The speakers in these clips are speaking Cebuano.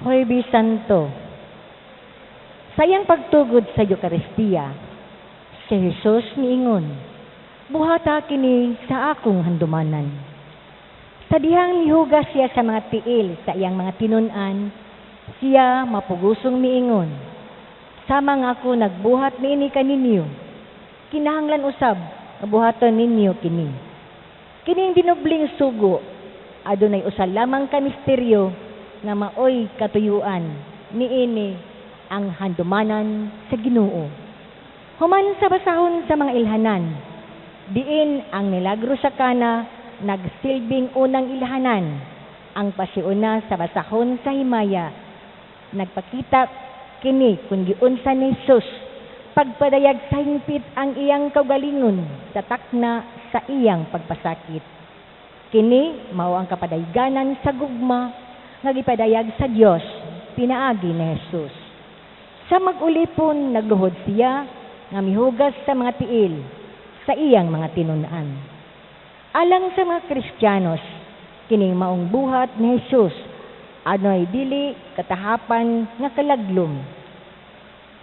Huwebes Santo. Sa iyang pagtugod sa Eukaristiya, si Jesus miingon, "Buhata kini sa akong handumanan." Sa dihang mihugas siya sa mga tiil sa iyang mga tinun-an, siya mapugosong miingon, "Sama nga ako nagbuhat niini kaninyo, kinahanglan usab nga buhaton ninyo kini." Kining dinobling sugo, adunay usa lamang ka misteryo nga maoy katuyuan niini, ang handumanan sa Ginoo. Human sa basahon sa mga ilhanan, diin ang milagro sa Kana nagsilbing unang ilhanan, ang pasiuna sa basahon sa himaya nagpakita kini kung giunsa ni Jesus pagpadayag sa hingpit ang iyang kaugalingon sa takna sa iyang pagpasakit. Kini mao ang kapadayganan sa gugma nga gipadayag sa Dios pinaagi ni Jesus. Sa mag-ulipon, nagluhod siya nga mihugas sa mga tiil sa iyang mga tinun-an. Alang sa mga Kristiyanos, kining maong buhat ni Jesus adunay dili katahapan nga kalaglom.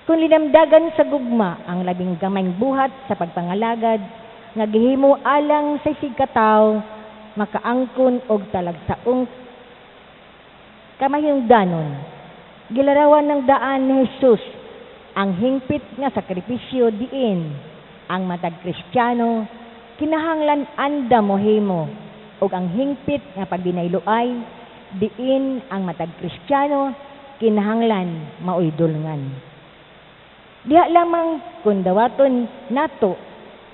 Kung linamdagan sa gugma ang labing gamayng buhat sa pagpangalagad nga gihimo alang sa isigkatawo, makaangkon og talagsaong kamahinungdanon. Gilarawan ng daan ni Jesus ang hingpit nga sakripisyo diin ang matag Kristiyano kinahanglan andam mohimo ug ang hingpit nga pagbinayloay diin ang matag Kristiyano kinahanglan maoy dulngan. Diha lamang kung dawaton nato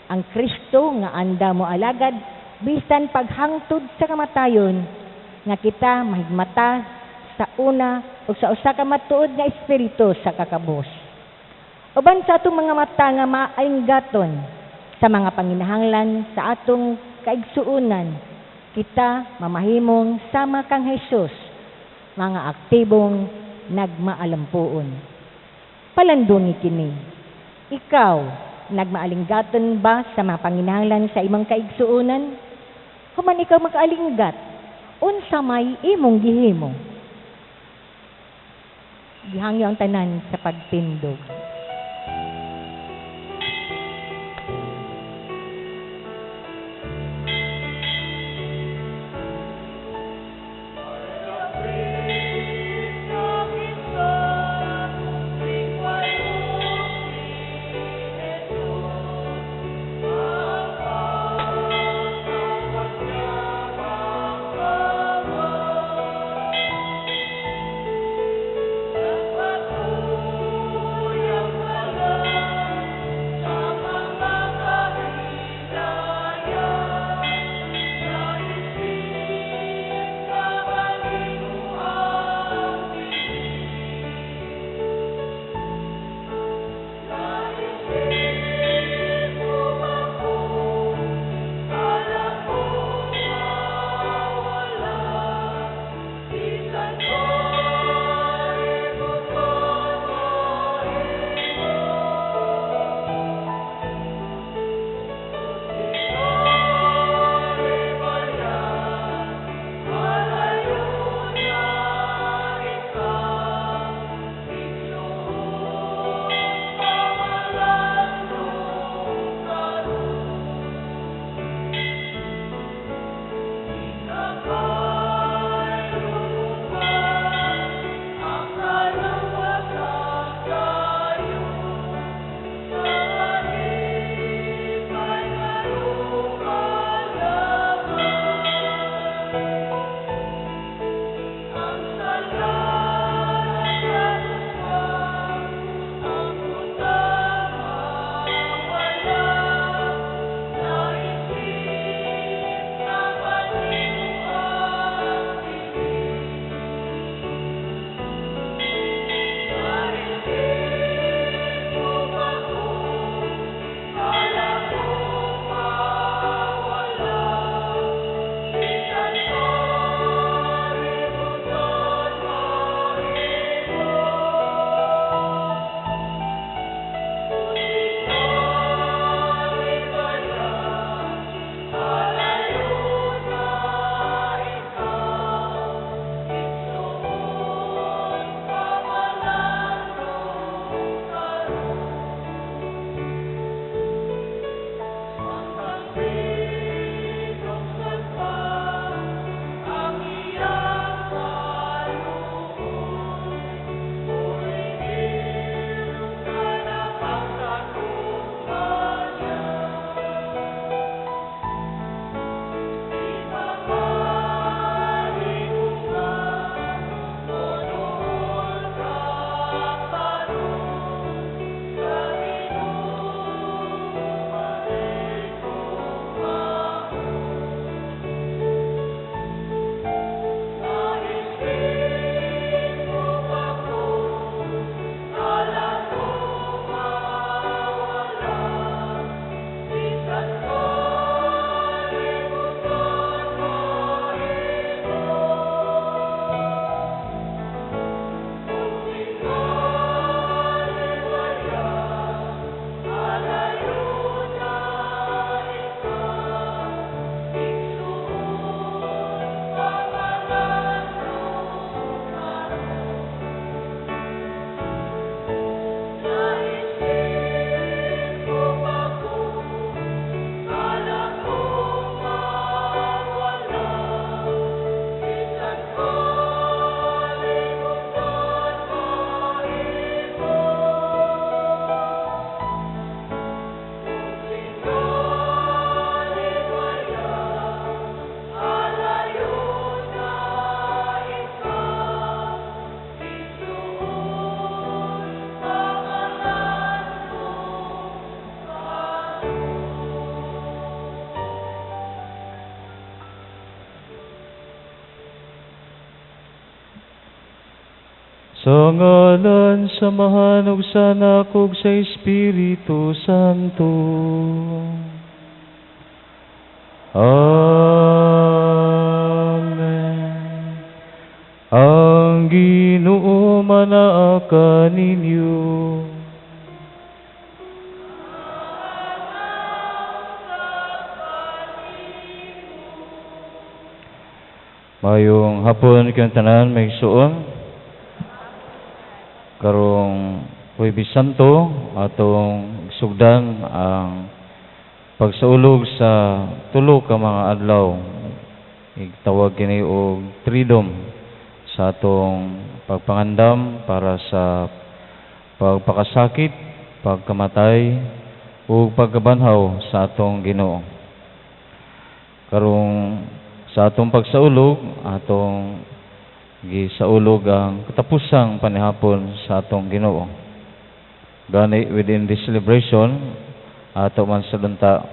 ang Kristo nga andam moalagad bisan paghangtod sa kamatayon nga kita mahigmata sa una ug sa usa ka matuod nga espiritu sa kakabos. Uban sa atong mga mata nga maalinggaton sa mga panginahanglan sa atong kaigsuonan, kita mamahimong sama kang Jesus, mga aktibong nagmaalampuon. Palandungi kini. Ikaw, nagmaalinggaton ba sa mga panginahanglan sa imong kaigsuonan? Human ikaw makaalinggat, unsa may imong gihimo? Gihangyo ang tanan sa pagtindog. Nagpatuloy. Sa ngalan sa Amahan ug sa Anak ug sa Espiritu Santo. Amen. Ang Ginoo manaa kaninyo. Mayong hapon kayong tanan, may suon. Karong Huwebes Santo, atong sugdan ang pagsaulog sa tulo ka mga adlaw. Igtawag kini og Triduum sa atong pagpangandam para sa pagpakasakit, pagkamatay ug pagkabanhaw sa atong Ginoo. Karong sa atong pagsaulog, atong gisaulog ang katapusang panihapon sa atong Ginoo. Gani within this celebration, ato man sa dunta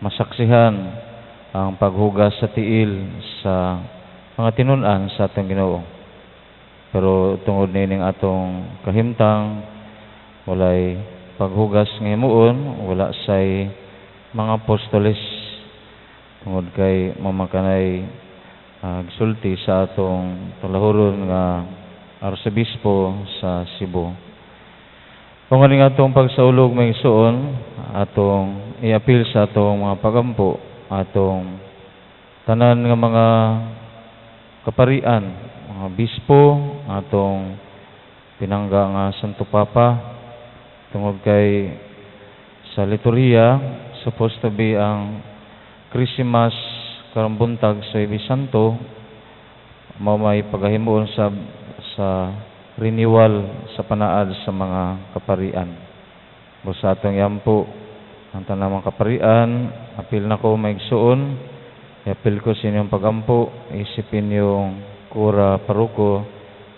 masaksihan ang paghugas sa tiil sa mga tinun-an sa atong Ginoo. Pero tungod nining atong kahimtang, walay paghugas nga himuon, wala say mga apostoles tungod kay mamakanay gisulti sa atong tulahuron nga arsebispo sa Cebu. Kung aning atong pagsaulog may suon, atong iapil sa atong mga pagampo, atong tanan nga mga kaparian, mga bispo, atong pinangga nga Santo Papa, tungod kay sa liturhiya supposed to be ang Christmas karong buntag sa Huwebes Santo, mao may pagahimuon sa renewal sa panaad sa mga kaparian. Busa atong yampo ang tanang mga kaparian, apil nako maigsuon, apil ko sa inyong pagampo, isipin yung kura paroko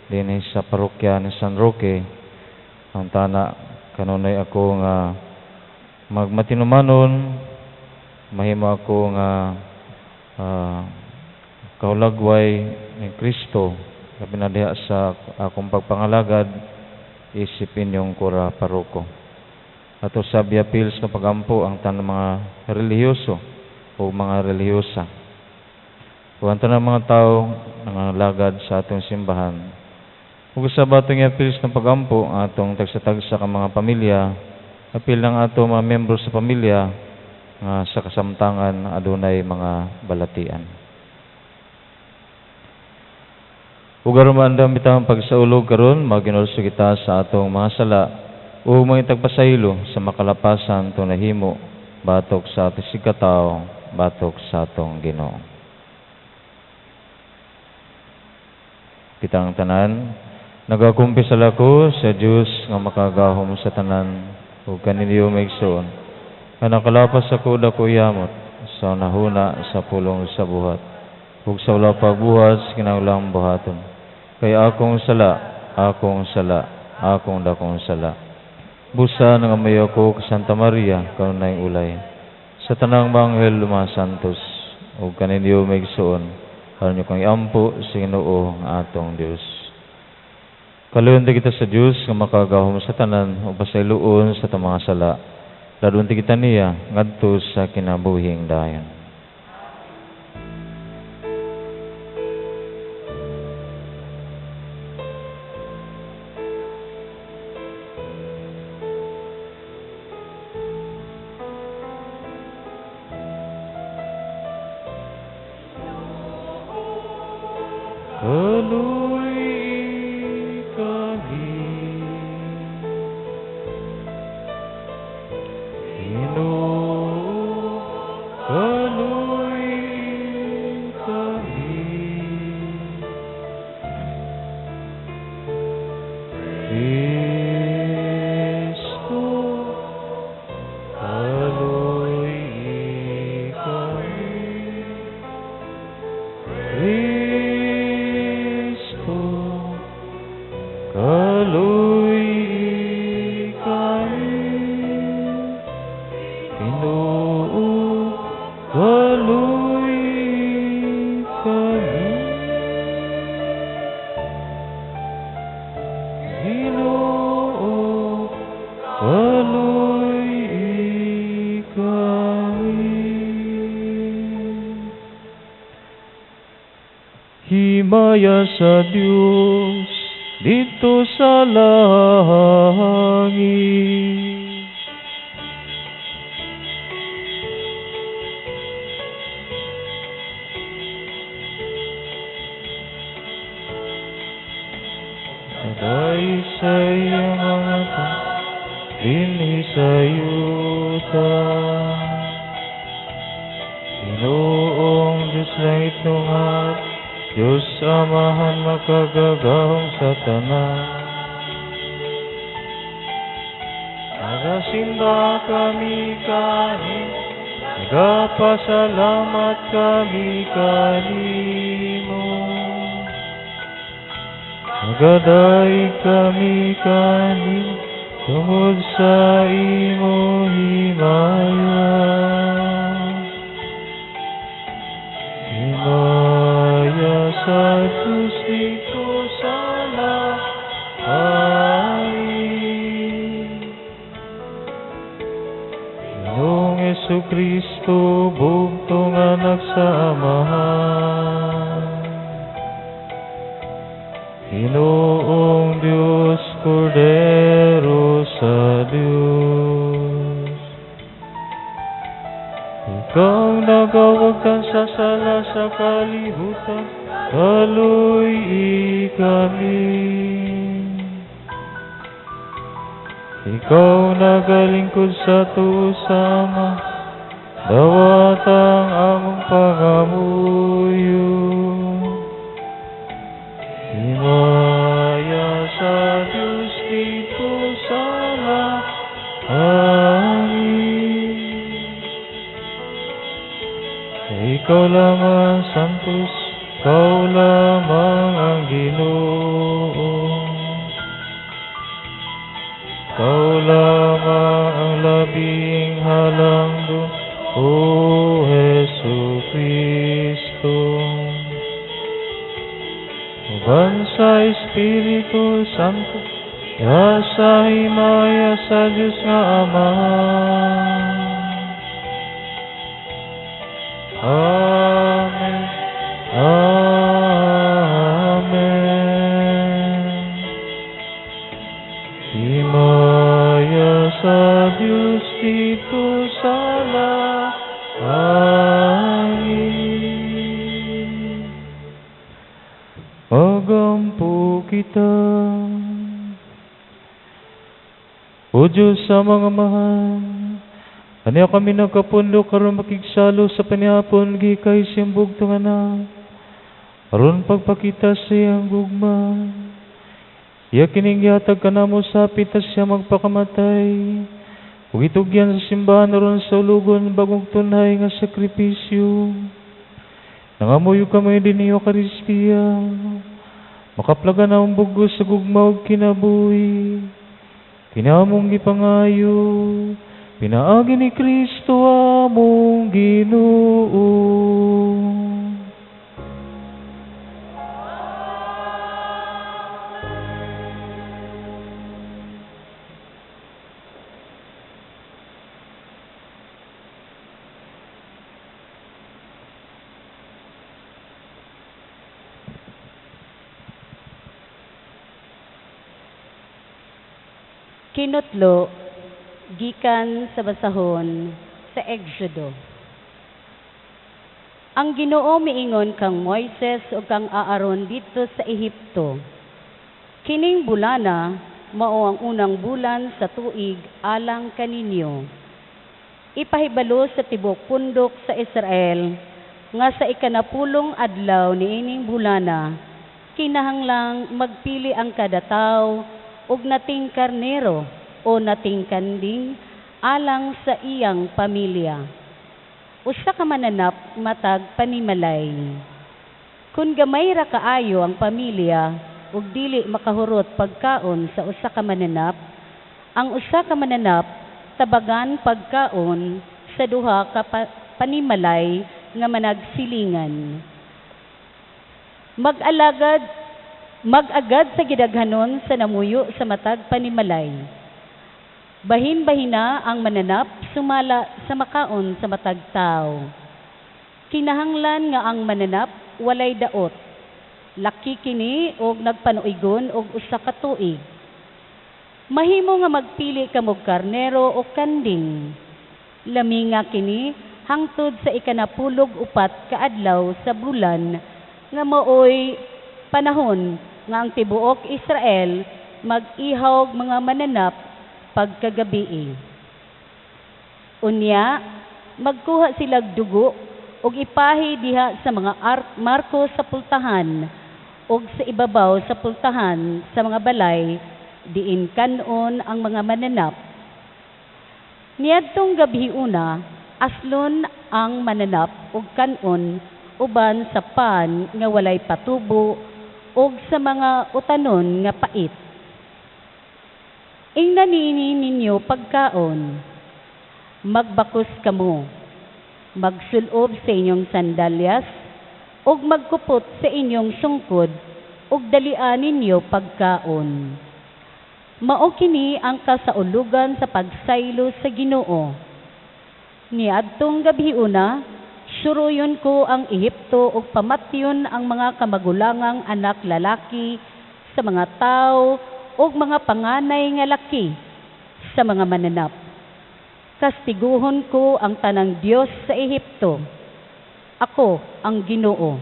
dinhi sa parokya ni San Roque. Ang tana kanunay ako nga magmatinumanon, mahimo ako nga kaulagway ni Kristo, labi na diha sa akong pagpangalagad, isipin yung kura paroko. Ato sa biapils na pagampo ang tanang mga relihiyoso o mga relihiyosa. O ang tanang mga tao nangalagad sa atong simbahan. Ug sa batong apils na pagampo ang atong tagsa-tagsa ka mga pamilya, apil ng ato mga membro sa pamilya nga sa kasamtangan adunay mga balatian. Ug aron maandam bitang pagsaulog karon, maginulso kita sa atong mga sala ug mangitagpasaylo sa makalapasan to nahimo batok sa atong sikatawo, batok sa atong Ginoo. Kitang tanan, nagakumpisal ako sa Dios nga makagahom sa tanan ug kaninyo maigsoon, nga nakalapas ako dako yamot sa nahuna sa pulong sa buhat ug sa wala pagbuhat sa kinahanglang buhaton. Kay akong sala, akong sala, akong dakong sala. Busa nangamuyo ako kay Santa Maria kanunay ulay, sa tanang manghel mga santos ug kaninyo maigsoon, aron nyo kang iampo sa Ginoo nga atong Dios. Kaluoyan kita sa Dios nga makagahom sa tanan ug pasayloon sa atong mga sala. Ladun kita niya ngadto sa kinabuhing dayon. Cristo, Himaya sa Dios dito sa langit. Aday sa iyang mga dinhi sa yuta. Ginoong Diyos langit nungat, Diyos Amahan makagagahom sa tanan. Nagasimba kami kanin, nagapasalamat kami kanimo. Nagadaig kami kanin, tungod sa imo himaya. Himaya sa Diyos dito sa langit. Ginoong Jesucristo, bugtong anak sa Amahan. Ginoong Diyos, Kordero sa Diyos. Ikaw nagawagtan sa sala sa kalibutan, kaloy kami. Ikaw nagalingkod sa tuusama, dawat ang among pangamuyo. Himaya sa Diyos dito sa langit. Ikaw lamang santos, ikaw lamang ang Ginoo. Ikaw lamang ang labing halangdon, O Jesu Kristo. Uban sa Espiritu Santo, sa himaya sa Diyos nga Ama. Amen. Amen. Himaya sa Diyos dito sa langit. Magampo kita. O Diyos sa mga mahal, kaniya kami nagkapundo karon makigsalo sa panihapon gikay siyang bugtong anak. Aron pagpakita sa iyang gugma. Iya kining gihatag kanamo sa hapit siya magpakamatay. Ug itugyan sa simbahan aron sa ulugon bagong tunay nga sakripisyo. Nangamuyo kami dinhi Eukaristiya. Makaplagan ang bugos sa gugma ug kinabuhi. Kinamong gipangayo, pinaagi ni Kristo among Ginoo. Kinutlo gikan sa basahon sa Exodo. Ang Ginoo miingon kang Moises ug kang Aaron didto sa Ehipto. Kining bulana mao ang unang bulan sa tuig alang kaninyo. Ipahibalo sa tibuok pundok sa Israel nga sa ikanapulong adlaw niining bulana kinahanglang magpili ang kada tawo og nating karnero o nating kanding alang sa iyang pamilya. Usa ka mananap matag panimalay. Kun gamay ra kaayo ang pamilya ug dili makahurot pagkaon sa usa ka mananap, ang usa ka mananap tabagan pagkaon sa duha ka panimalay nga managsilingan. Mag-agad sa gidaghanon sa namuyo sa matag panimalay. Bahin-bahina ang mananap sumala sa makaon sa matag tawo. Kinahanglan nga ang mananap walay daot, Laki kini og nagpanuigon og usa ka tuig. Mahimo nga magpili kamog karnero o kanding. Lami nga kini hangtod sa 14 ka adlaw sa bulan nga maoy panahon nga ang tibuok Israel mag-ihaw mga mananap pagkagabii. Unya, magkuha silag dugo ug ipahi diha sa mga marko sa pultahan ug sa ibabaw sa pultahan sa mga balay diin kan-on ang mga mananap. Niadtong gabiuna, aslon ang mananap ug kan-on uban sa pan nga walay patubo ug sa mga utanon nga pait. Ingna niini ninyo pagkaon. Magbakos kamo, magsulob sa inyong sandalyas, ug magkupot sa inyong sungkod, ug dalian ninyo pagkaon. Mao kini ang kasaulugan sa pagsaylo sa Ginoo. Niadtong gabiuna, suruyon ko ang Ehipto ug pamatyon ang mga kamagulangang anak lalaki sa mga tawo ug mga panganay nga laki sa mga mananap. Kastiguhon ko ang tanang Dios sa Ehipto. Ako ang Ginoo.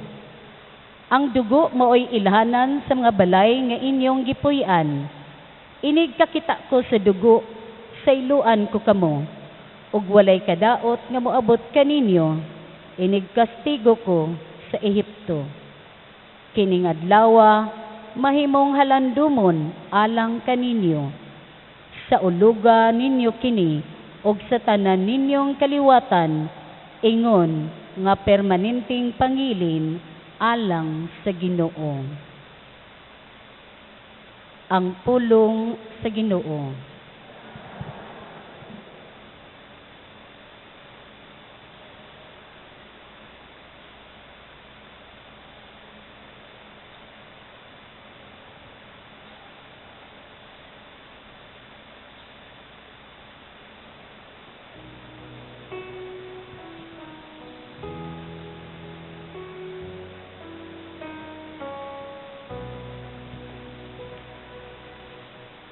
Ang dugo maoy ilhanan sa mga balay nga inyong gipuy-an. Inig kakita ko sa dugo, sayloan ko kamo, ug walay kadaot nga moabot kaninyo, inig kastigo ko sa Ehipto. Kining adlawa mahimong halandumon alang kaninyo. Sa uluga ninyo kini ug sa tanan ninyong kaliwatan, ingon nga permanenteng pangilin alang sa Ginoo. Ang pulong sa Ginoo.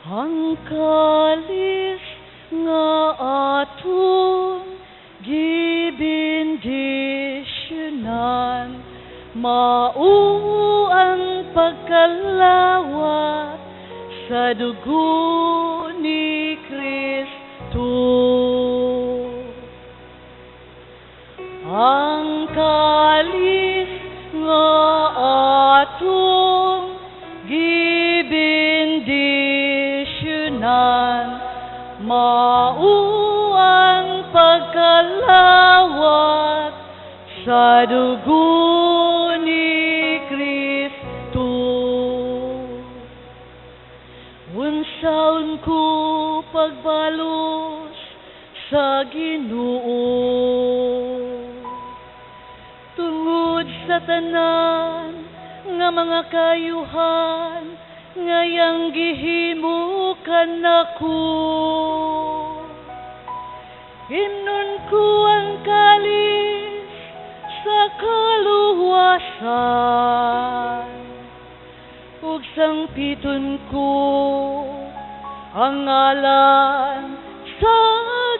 Ang kalis nga atong gibendisyonan, mao ang pagkalawat sa dugo ni Kristo. Ang kalis nga atong gibendisyonan, mao ang pagkalawat sa dugo ni Kristo. Unsaon ko pagbalos sa Ginoo tungod sa tanan nga mga kayuhan ngayang gihimo kanako. Himnon ko ang kalis sa kaluwasan, ug sangpiton ko ang ngalan sa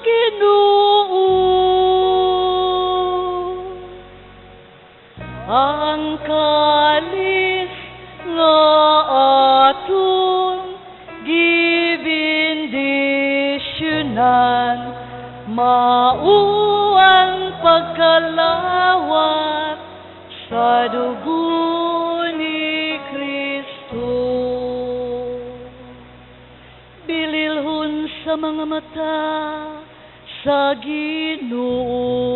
Ginoo. Ang kalis nga atong gibendisyonan, mao ang pagkalawat sa dugo ni Kristo. Bililhon sa mga mata sa Ginoo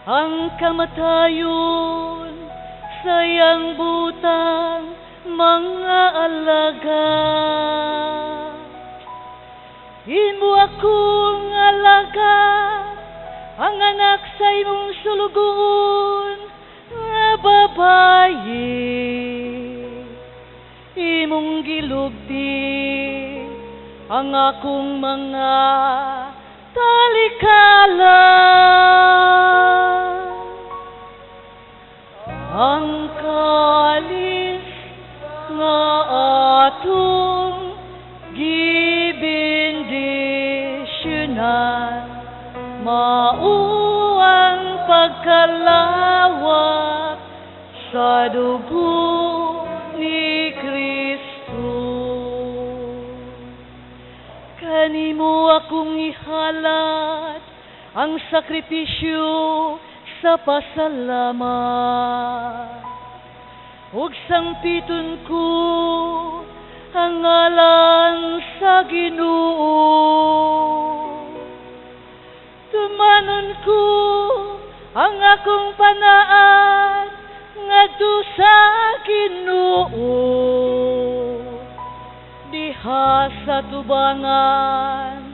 ang kamatayon sa iyang butang mga alagad. Imo akong alagad, ang anak sa imong sulugoon nga babayi. Imong gilugti ang akong mga talikala. Ang kalis nga atong gibendisyonan, mao ang pagkalawat sa dugo ni Kristo. Kanimo akong ihalad ang sakripisyo sa pasalamat, ug sangpiton ko ang ngalan sa Ginoo. Tumanon ko ang akong panaad ngadto sa Ginoo, diha sa tubangan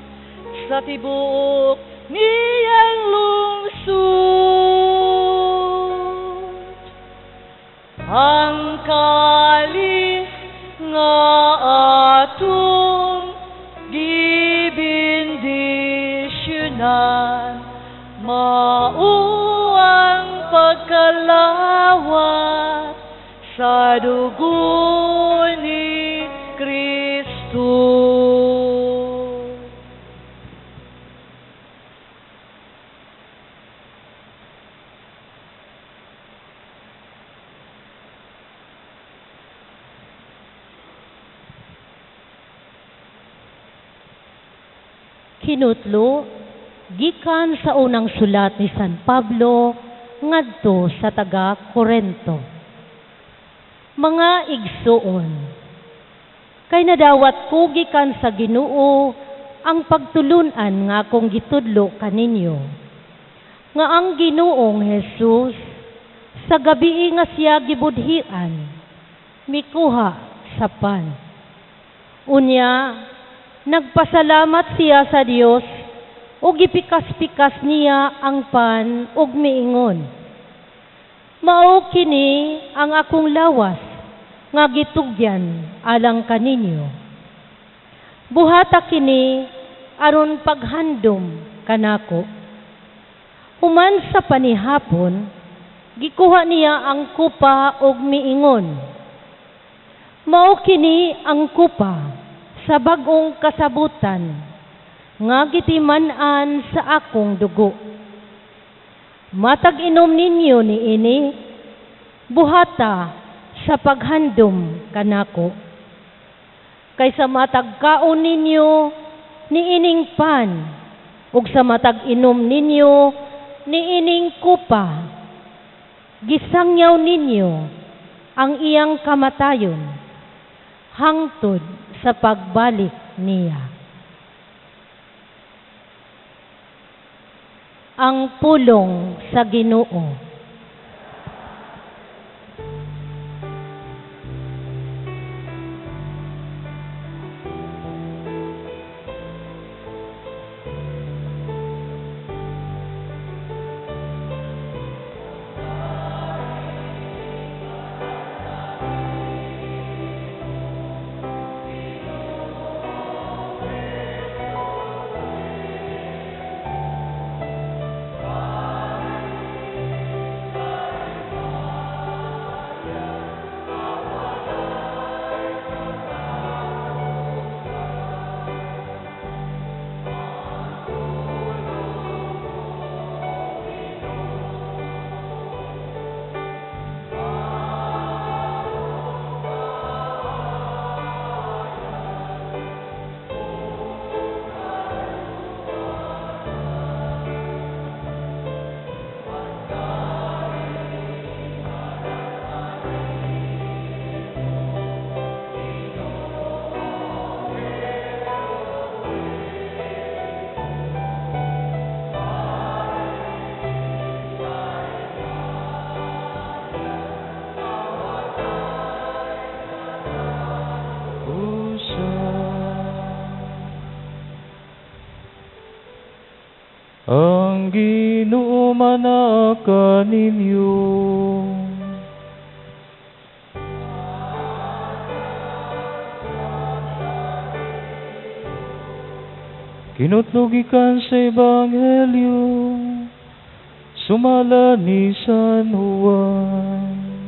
sa tibuok niyang lungsod. Ang kalis nga atong gibendisyonan, mao ang pagkalawat sa dugo ni Kristo. Kinutlo gikan sa unang sulat ni San Pablo ngadto sa taga Korento. Mga igsuon, kay nadawat ko gikan sa Ginoo ang pagtulun-an nga akong gitudlo kaninyo, nga ang Ginoong Hesus sa gabii nga siya gibudhian, mikuha sa pan. Unya, nagpasalamat siya sa Dios ug gipikas-pikas niya ang pan ug miingon, "Mao kini ang akong lawas nga gitugyan alang kaninyo. Buhata kini aron paghandom kanako." Human sa panihapon, gikuha niya ang kupa ug miingon, "Mao kini ang kupa sa bag-ong kasabutan nga gitiman-an sa akong dugo. Matag inom ninyo niini, buhata sa paghandom kanako. Kaysa matag kaon ninyo niining pan ug sa matag inom ninyo niining kupa, gisangyaw ninyo ang iyang kamatayon hangtod sa pagbalik niya." Ang pulong sa Ginoo. Ang Ginoo manaka ninyo. Kinutlo gikan sa Ebanghelyo sumala ni San Juan.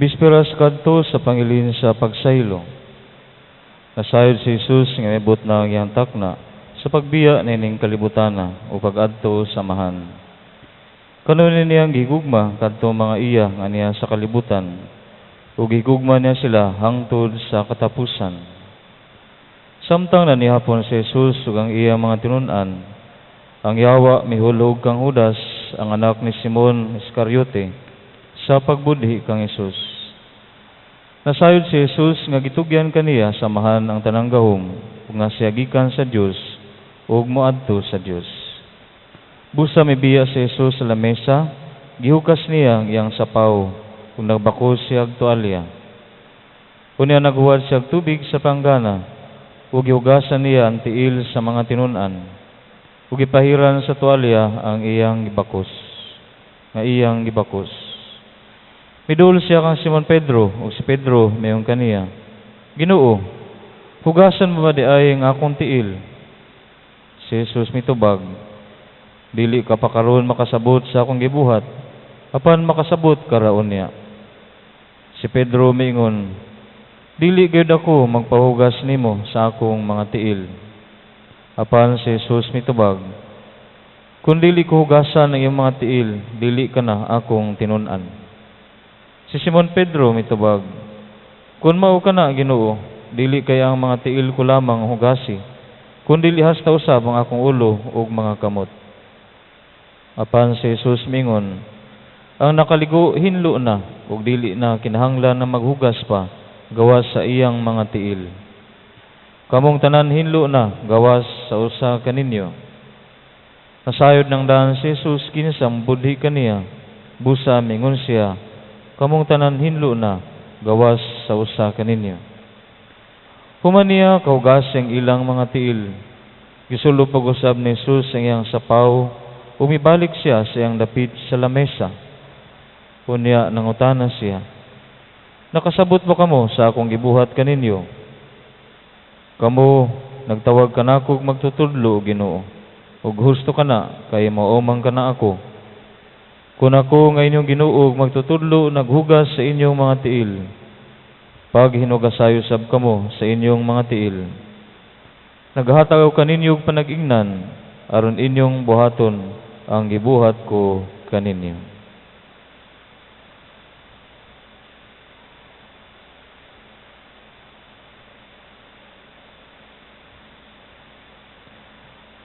Bisperas kadto sa pangilin sa pagsaylo. Nasayod si Jesus nga miabot na ang iyang takna sa pagbiya niining kalibutana o pag-adto sa Amahan. Kanunin niyang gigugma kadto mga iya nga niya sa kalibutan, ug gigugma niya sila hangtod sa katapusan. Samtang nanihapon si Jesus ug ang iyang mga tinun-an, ang yawa mihulog kang Judas, ang anak ni Simon Iscariote, sa pagbudhi kang Jesus. Nasayod si Jesus nga gitugyan kaniya sa Amahan ang tanang gahom ug nga siya gikan sa Dios ug moadto sa Dios. Busa mibiya si Jesus sa lamesa, gihukas niya ang iyang sapaw ug nagbakos siya og tualya. Unya naghuwad siya og tubig sa panggana ug gihugasan niya ang tiil sa mga tinun-an ug gipahiran sa tualya ang iyang gibakos, nga iyang gibakos. Miduol siya kang Simon Pedro, ug si Pedro mayon kaniya, "Ginoo, hugasan mo ba di ay ang akong tiil?" Si Jesus mitubag, "Dili ka pa karon makasabot sa akong gibuhat, apan makasabot ka ra unya." Si Pedro miingon, "Dili gyud ako magpahugas nimo sa akong mga tiil." Apan si Jesus mitubag, "Kung dili ko hugasan ang iyong mga tiil, dili ka na akong tinun-an." Si Simon Pedro mitubag, "Kung mao ka na, Ginoo, dili kay ang mga tiil ko lamang ang hugasi, kun dili hasta usab ang akong ulo ug mga kamot." Apan si Jesus mingon, "Ang nakaligo hinlo na, ug dili na kinahanglan na maghugas pa gawas sa iyang mga tiil. Kamong tanan hinlo na gawas sa usa kaninyo." Nasayod ng daan si Jesus kinsang budhi kaniya, busa mingon siya, "Kamong tanan hinlo na gawas sa usa kaninyo." Human niya kahugas ang ilang mga tiil. Gisulo pag-usab ni Jesus ang iyang sapaw, umibalik siya sa iyang dapit sa lamesa. Unya nangutana siya, "Nakasabot ba kamo sa akong gibuhat kaninyo? Kamo nagtawag kanako og magtutudlo, Ginoo, ug husto kana kay mao man kana ako. Kun ako nga inyong Ginoo ug magtutudlo naghugas sa inyong mga tiil, paghinugasayo sab kamo sa inyong mga tiil. Naghatag ako kaninyo og panag-ingnan aron inyong buhaton ang gibuhat ko kaninyo."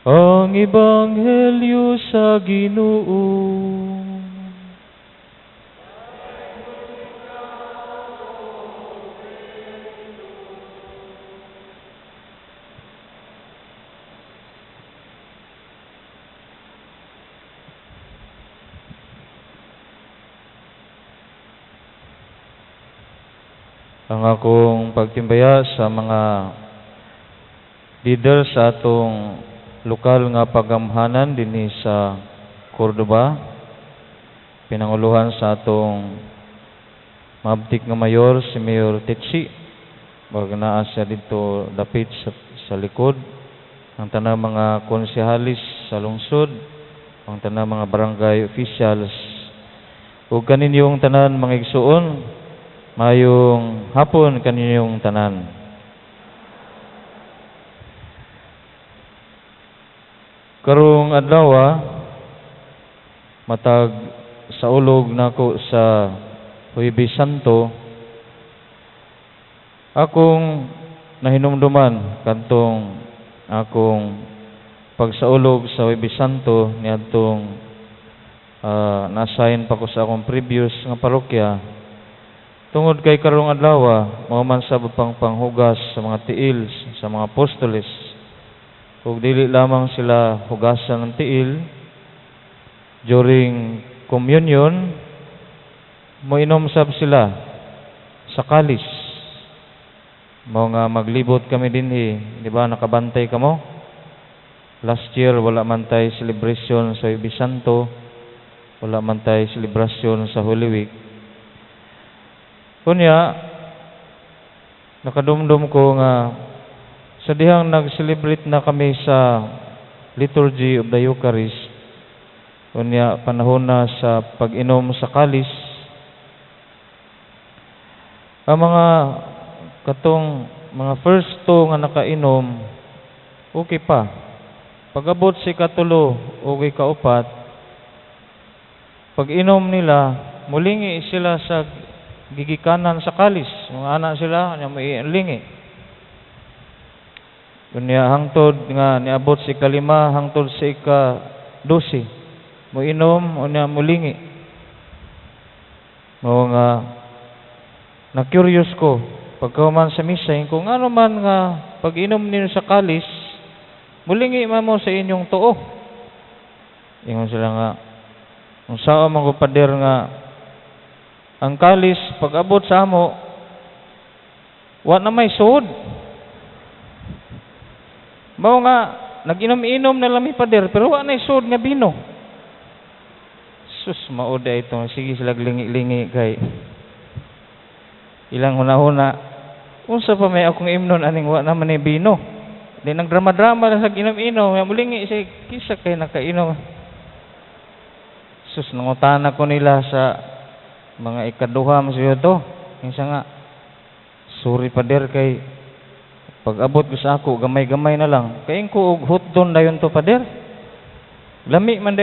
Ang Ebanghelyo sa Ginoo. Ang akong pagtimbaya sa mga leader sa atong lokal nga pagamhanan dinhi sa Cordoba, pinanguluhan sa atong mabtik nga mayor si Mayor Tetsi, wag naa siya didto dapit sa likod, ang tanang mga konsehalis sa lungsod, ang tanang mga barangay officials, ug kaninyong tanan mga igsuon, mayong hapon kaninyong tanan. Karong adlaw, matag saulog nako sa Huwebes Santo, akong nahinumduman kadtong akong pagsaulog sa Huwebes Santo niadtong na-assign pa ko sa akong previous nga parokya. Tungod kay karong adlaw, mao man sa pang panghugas sa mga tiil sa mga apostoles. Ug dili lamang sila hugasan ng tiil during communion, moinom sab sila sa kalis. Mao nga maglibot kami dinhi, di ba nakabantay kamo? Last year wala man tay celebration sa Huwebes Santo, wala man tay celebration sa Holy Week. Unya, nakadumdum ko nga sa dihang nag-celebrate na kami sa Liturgy of the Eucharist, unya panahon na sa pag-inom sa kalis, Ang mga katong mga first two nga nakainom, okay pa. Pag-abot sa ikatulo o ikaupat, pag inom nila, mulingi sila sa gigikanan sa kalis. Mga anak sila, nya lingi. Unya hangtod nga niabot sa ikalima, hangtod sa ika-12. Muinom, unya mulingi. Mao nga na-curious ko pagkahuman sa misa kung ano man nga pag inom ninyo sa kalis, mulingi man mo sa inyong tuo. Ingon sila nga, unsaon man ko, pader, nga ang kalis pag abot sa amo, wa na may suod. Mao nga nag-inom-inom na lang mi, pader, pero wa na suod nga bino. Sus, mao ito. Sige sila lingi-lingi kay ilang hunahuna, unsa pa may akong imnon aning wa naman ni bino. Di nagdrama-drama lang sa inom-inom, mulingi siya, kisa kay nakainom. Sus, nangutana ko nila sa mga ikaduha mo siya to. Kinsa nga, "Sorry, pader, kay pag abot ko sa ako, gamay-gamay na lang. Kain ko og hotdon dayon to, pader. Lami man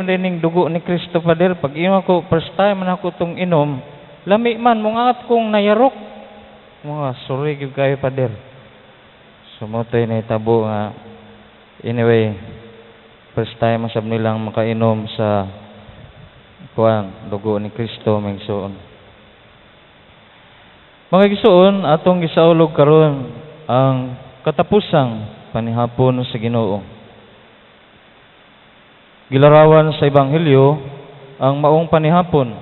ning dugo ni Kristo, pader. Pag inom ako, first time man ako tong inom, lami man, mga kong nayarok." Mga sorry gyud kayo, pader. Sumutoy na itabo nga anyway, first time sab nilang makainom sa kuan, dugo ni Kristo, mga igsoon. Mga igsoon, atong gisaulog karon ang katapusang panihapon sa Ginoo. Gilarawan sa Ebanghelyo ang maong panihapon,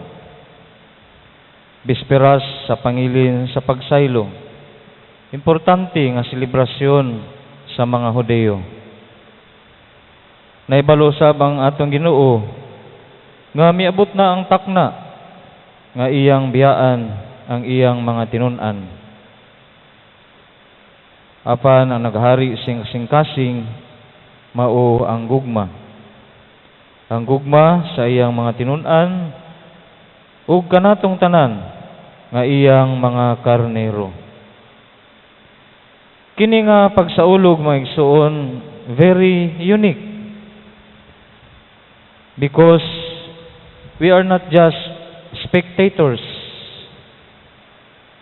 bisperas sa pangilin sa pagsaylo. Importante nga selebrasyon sa mga Hudeo. Naibalo sab ang atong Ginoo nga miabot na ang takna nga iyang biyaan ang iyang mga tinun-an. Apan ang naghari sing kasing mao ang gugma. Ang gugma sa iyang mga tinun-an ug kanatong tanan nga iyang mga karnero. Kini nga pagsaulog, mga igsoon, very unique because we are not just spectators.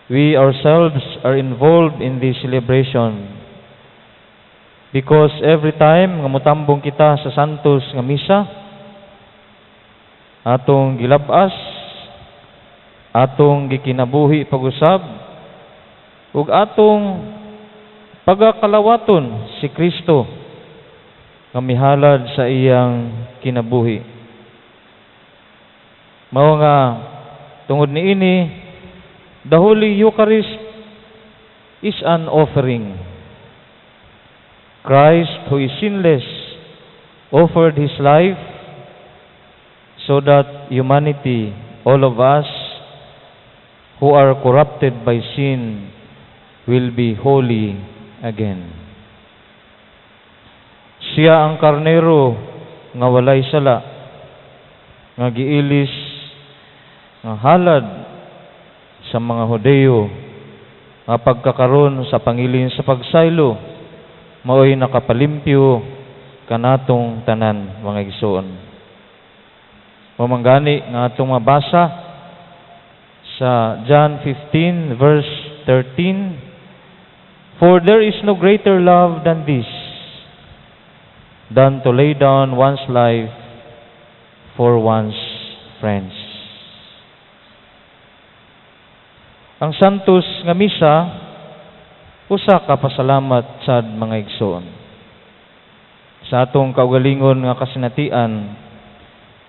We ourselves are involved in this celebration because every time nga motambong kita sa Santos nga misa, atong gilabas, atong gikinabuhi pag-usab, ug atong pagakalawaton si Kristo nga mihalad sa iyang kinabuhi. Mao nga tungod niini, the Holy Eucharist is an offering. Christ, who is sinless, offered His life so that humanity, all of us who are corrupted by sin, will be holy again. Siya ang karnero nga walay sala, nga giilis nga halad sa mga Hudeo nga pagkakaron sa pangilin sa pagsaylo mao'y nakapalimpyo kanatong tanan, mga igsoon. Mao man gani nga atong mabasa sa John 15 verse 13, "For there is no greater love than this, than to lay down one's life for one's friends." Ang Santos nga Misa usa ka pasalamat sad, mga igsoon. Sa atong kaugalingon nga kasinatian,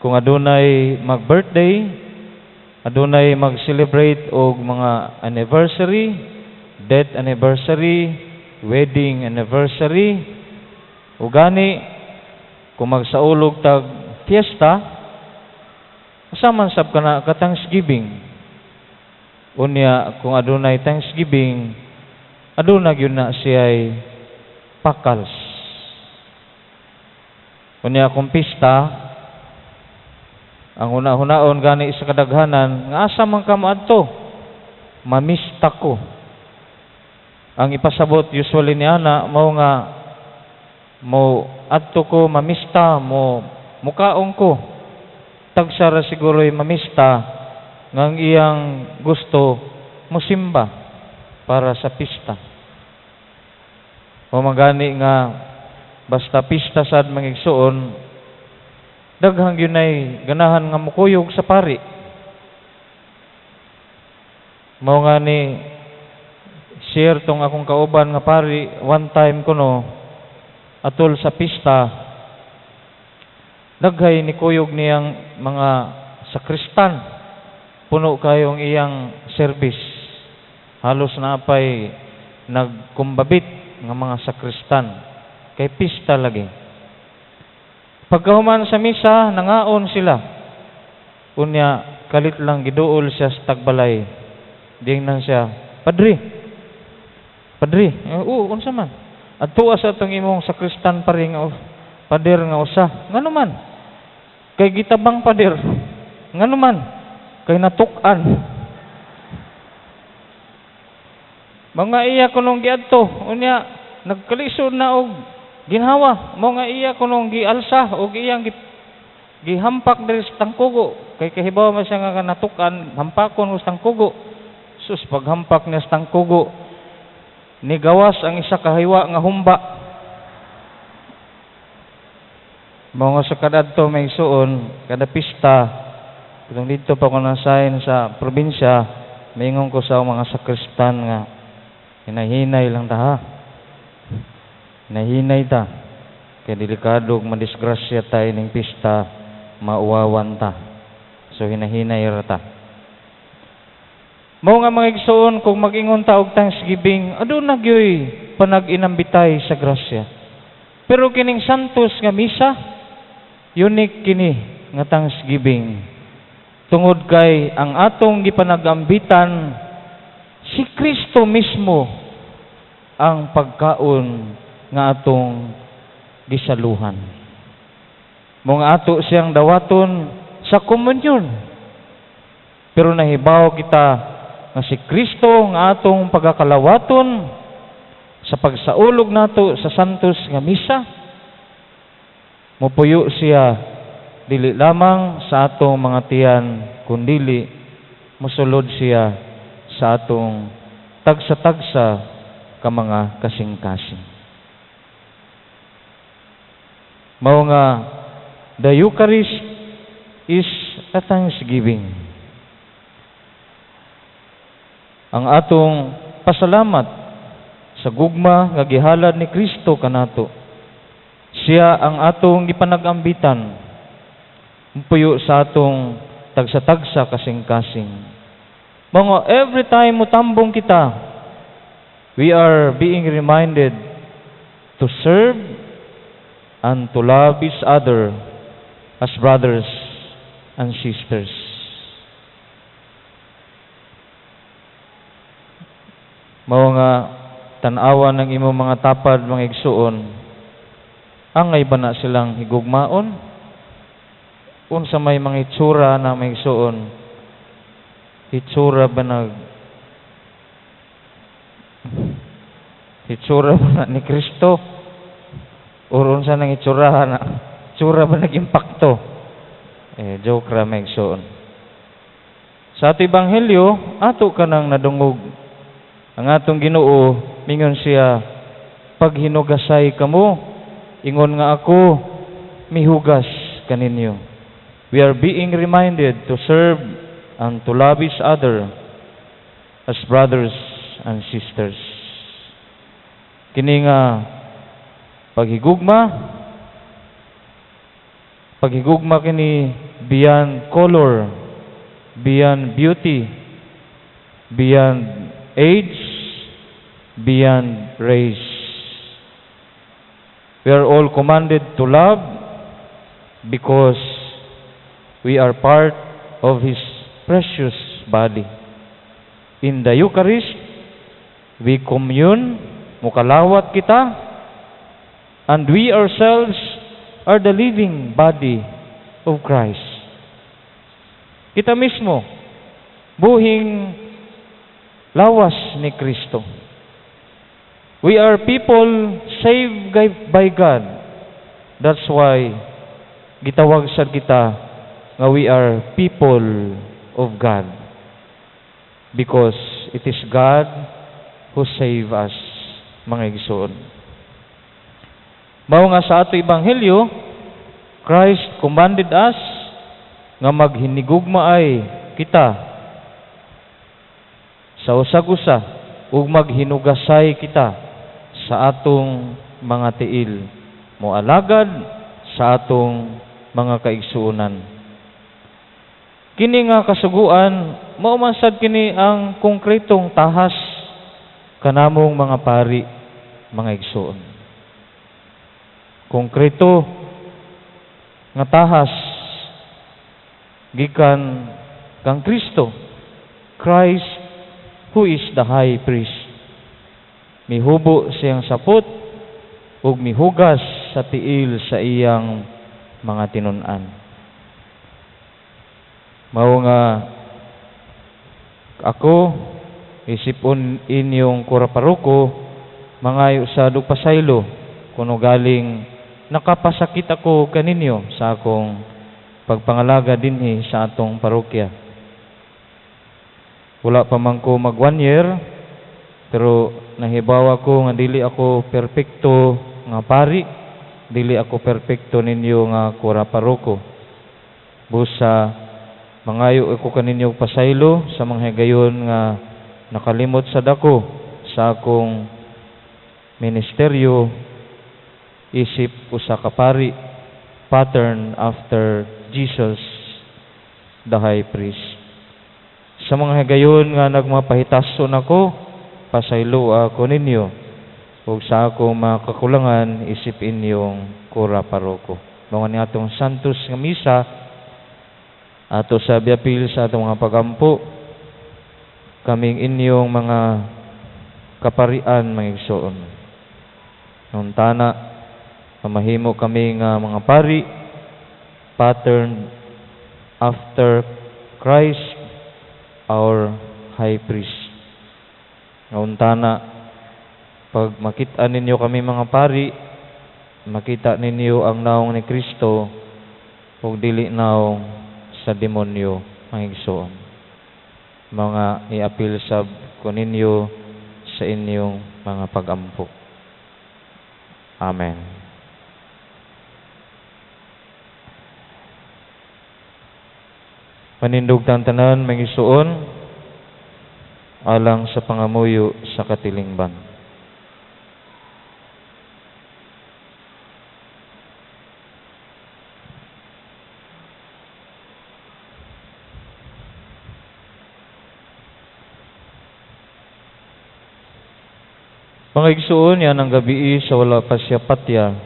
kung adunay mag-birthday, adunay mag-celebrate og mga anniversary, death anniversary, wedding anniversary, o gani kung magsaulog tag fiesta, usa man sab kana ka Thanksgiving. Unya kung adunay Thanksgiving, aduna gyud na siya'y pakals. Unya kung pista, Ang huna-hunaon gani sa kadaghanan nga asa man ka moadto, mamista ko. Ang ipasabot usually ni ana mao nga mo adto ko mamista, mo mukaon ko. Tagsa ra siguro'y mamista nga ang iyang gusto musimba para sa pista. O magani nga basta pista sad, mga igsuon, daghang yunay ganahan nga mukuyog sa pari. Mao nga ni share tong akong kauban nga pari one time kuno, atol sa pista, daghay ni kuyog niyang mga sakristan, puno kayong iyang service, halos na apay nagkumbabit nga mga sakristan kay pista lagi. Pagkahuman sa misa, nangaon sila. Unya kalit lang giduol siya sa tagbalay. Dingnan siya, "Padre, padre." "Eh, oo, unsa man?" "Adtoa sa atong imong sakristan pare nga pader nga usa." "Ngano man?" "Kay gitabang pader." "Ngano man?" "Kay natuk-an." Mga iya kunong giadto, unya nagkalisod na og ginhawa. Mao nga iya kunong gialsa og iyang gihampak diri sa tangkugo. Kay kahibaw man siya nga natuk-an, hampakon sa tangkugo. Sus, paghampak niya sa tangkugo, nigawas ang isa ka hiwa nga humba. Mao nga sa kadadto, may suon, kada pista, kung dito pa ko nasahin sa probinsya, maingon ko sa mga sakristan nga hinahinay lang ta ha. Hinahinay ta. Kay delikado ug madisgrasya ta ining pista, mauwawan ta. So hinahinay ra ta. Mao nga mga igsoon, kung mag-ingon ta og thanksgiving, aduna gyoy panag-inambitay sa grasya. Pero kining Santos nga misa, unique kini nga thanksgiving. Tungod kay ang atong gipanagambitan si Kristo mismo, ang pagkaon nga atong gisaluhan. Mao nga ato siyang dawaton sa komunyon. Pero nahibaw kita nga si Kristo nga atong pagakalawaton sa pagsaulog nato sa Santos nga Misa, mupuyo siya dili lamang sa atong mga tiyan, kundili mosulod siya sa atong tagsa-tagsa ka mga kasing-kasing. Mao nga the Eucharist is a thanksgiving. Ang atong pasalamat sa gugma nga gihalad ni Kristo kanato. Siya ang atong gipanagambitan, mupuyo sa atong tagsa-tagsa kasing-kasing. Mga every time mutambong kita, we are being reminded to serve and to love each other as brothers and sisters. Mao nga tan-awa ng imong mga tapad, mga igsuon, angay ba na silang higugmaon? Unsa may mga itsura na, mga igsuon? Itsura ba na ni Kristo? Or unsa nang itsura na? Itsura ba nag-impakto? Joke ra, mga igsuon. Sa ato ebanghelyo, ato ka nang nadungog. Ang atong Ginoo, mingon siya, "Paghinugasay kamo, ingon nga ako mihugas kaninyo." We are being reminded to serve and to love each other as brothers and sisters. Kini nga paghigugma, paghigugma kini beyond color, beyond beauty, beyond age, beyond race. We are all commanded to love because we are part of His precious body. In the Eucharist, we commune, mukalawat kita, and we ourselves are the living body of Christ. Kita mismo, buhing lawas ni Kristo. We are people saved by God. That's why gitawag sad kita nga we are people of God. Because it is God who save us, mga igsoon. Mao nga sa ato ebanghelyo, Christ commanded us nga maghinigugmaay kita sa usag-usa ug maghinugasay kita sa atong mga tiil, moalagad sa atong mga kaigsuonan. Kini nga kasuguan, mao man sad kini ang konkretong tahas kanamong mga pari, mga igsoon. Konkreto nga tahas gikan kang Kristo, Christ who is the high priest. Mihubo siyang sapot ug mihugas sa tiil sa iyang mga tinun-an. Mao nga ako isipon inyong kura paroko, mangayo sa pasaylo kuno galing nakapasakit ako kaninyo sa akong pagpangalaga dinhi sa atong parokya. Wala pa man ko mag 1 year, pero nahibaw ako nga dili ako perpekto nga pari, dili ako perpekto ninyo nga kura paroko. Busa mangayo ako kaninyo pasaylo sa mga higayon nga nakalimot sa dako sa akong ministeryo isip usa ka pari, pattern after Jesus the high priest. Sa mga higayon nga nagmapahitason ako, pasaylo ako ninyo ug sa akong mga kakulangan isip inyong kura paroko. Mga ni atong Santos nga misa ato sa biapil sa atong mga pagampo, kaming inyong mga kaparian, mga igsoon. Nuntana mamahimo kami nga mga pari pattern after Christ our high priest. Nguntana pag makita ninyo kami mga pari, makita ninyo ang naong ni Kristo ug dili naong sa demonyo, mga igsoon. Mga iapil sab ko ninyo sa inyong mga pagampo. Amen. Manindog tang tanan, mga igsoon, alang sa pangamuyo sa katilingban. Mga igsoon, yan ang gabi sa wala pa siya patya,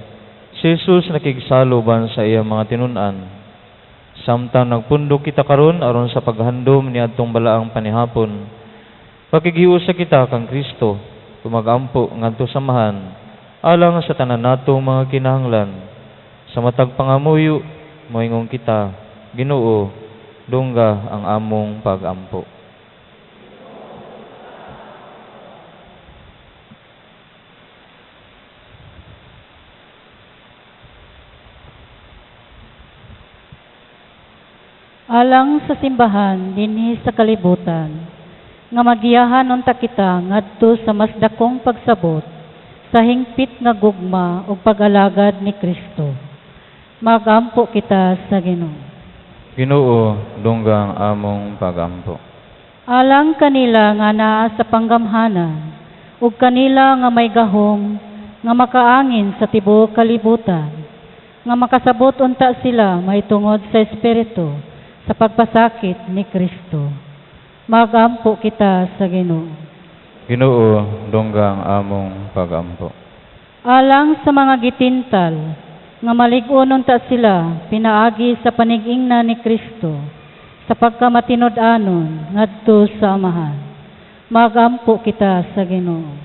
si Jesus nakigsaloban sa iyang mga tinun-an. Samtang nagpundok kita karon aron sa paghandom ni adtong balaang panihapon, pakigiusa kita kang Kristo, tumagampo ngadto samahan, alang sa tanan natong mga kinahanglan. Sa matag pangamuyo, moingon kita, Ginoo, dungga ang among pagampo. Alang sa simbahan dinhi sa kalibutan, nga magiyahan unta kita ngadto sa mas dakong pagsabot sa hingpit nga gugma ug pag-alagad ni Kristo. Magampo kita sa Ginoo. Ginoo, dungga ang among pagampo. Alang kanila nga naa sa panggamhanan ug kanila nga may gahom nga makaangin sa tibuok kalibutan, nga makasabot unta sila mahitungod sa Espiritu sa pagpasakit ni Kristo. Magampo kita sa Ginoo. Ginoo, dungga ang among pagampo. Alang sa mga gitintal nga malig-on unta sila pinaagi sa panig-ingna ni Kristo sa pagkamatinud-anon ngadto sa Amahan. Magampo kita sa Ginoo.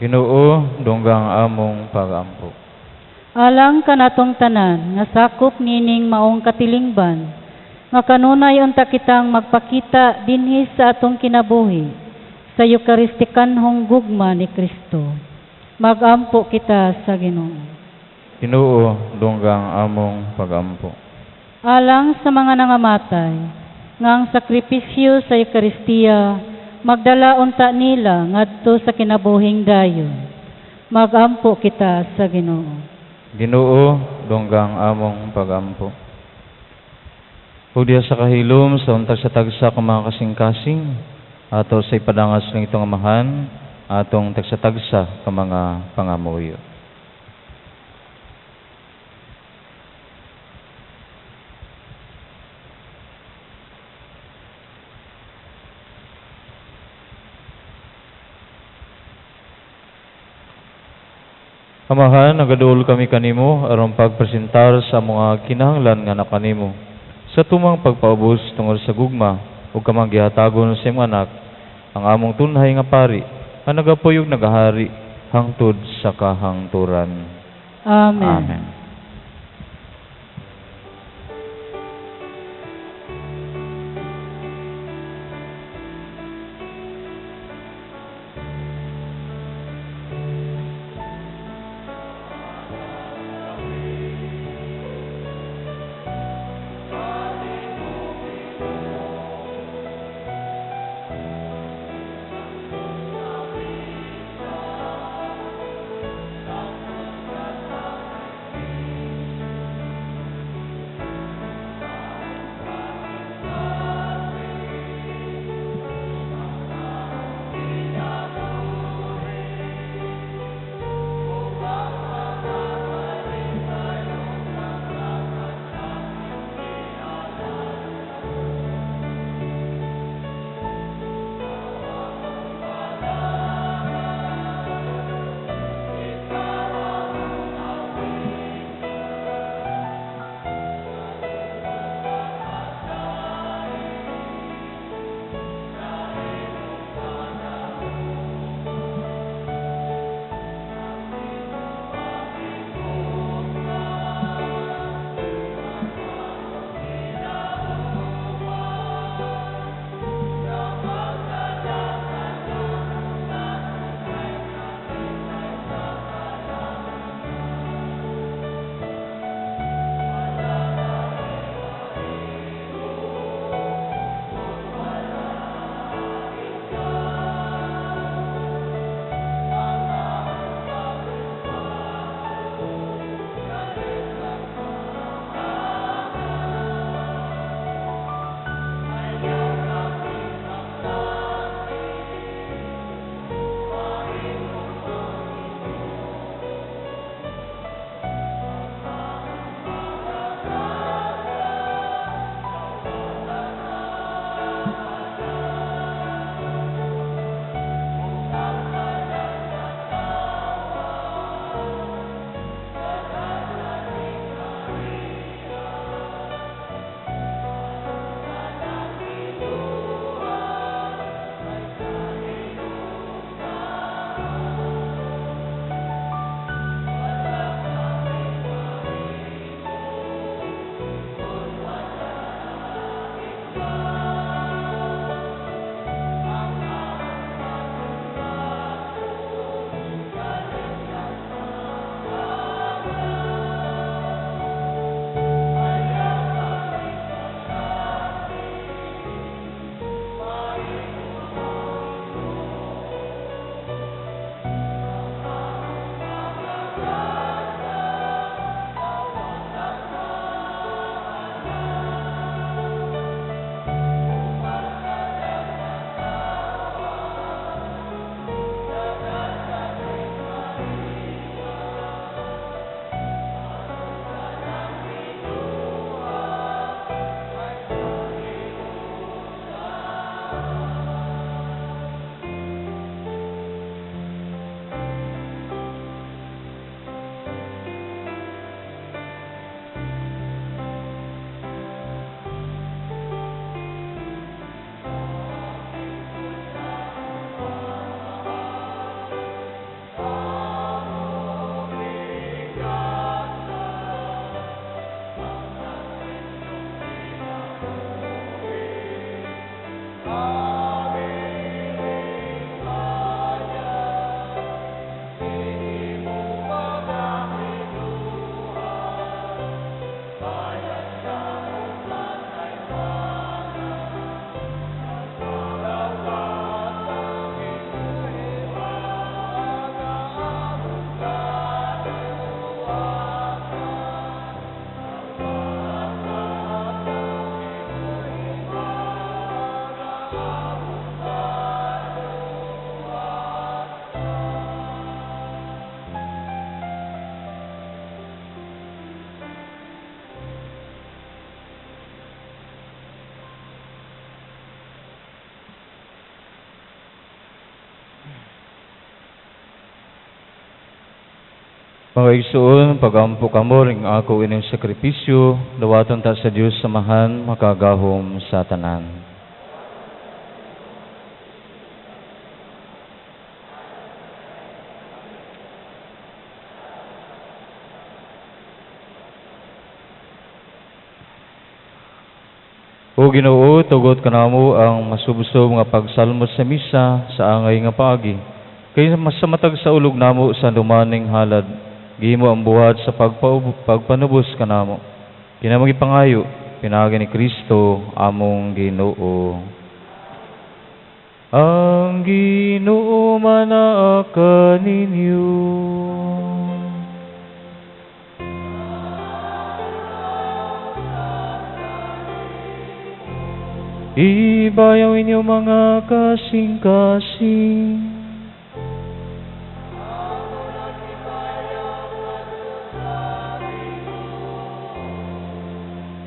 Ginoo, dungga ang among pagampo. Alang kanatong tanan nga sakop nining maong katilingban Nga kanunay unta kitang magpakita dinhi sa atong kinabuhi sa Eukaristikanhong gugma ni Kristo. Magampo kita sa Ginoo. Ginoo, dunggang among pagampo. Alang sa mga nangamatay, nga ang sakripisyo sa Eukaristiya magdala unta nila ngadto sa kinabuhing dayon. Magampo kita sa Ginoo. Ginoo, dunggang among pagampo. Ug diha sa kahilom sa untag sa tagsa ka mga kasing-kasing, ato sa ipadangas ng itong amahan, atong tagsa-tagsa ka mga pangamuyo. Amahan, nagaduol kami kanimo aron pagpresentar sa mga kinahanglan nga nakanimo sa tumang pagpaubos tungod sa gugma ug kamang gihatagon sa imong anak, ang among tunhay nga pari, nga nagapuyo ug nagahari hangtod sa kahangturan. Amen. Amen. Mga igsoon, pagampo kamo ring ako ining sakripisyo, dawaton ta sa Dios samahan makagahom sa tanan. O Ginoo, tugot kanamo ang masubsob nga pagsalmo sa misa sa angay nga paagi. Kay sa matag sa ulog namo sa dumaning halad, gihimo ang buhat sa pagpanubos kanamo. Kinamang ipangayo, pinaagi ni Kristo among Ginoo. Ang Ginoo manaa kaninyo. Ibayaw inyo mga kasing-kasing.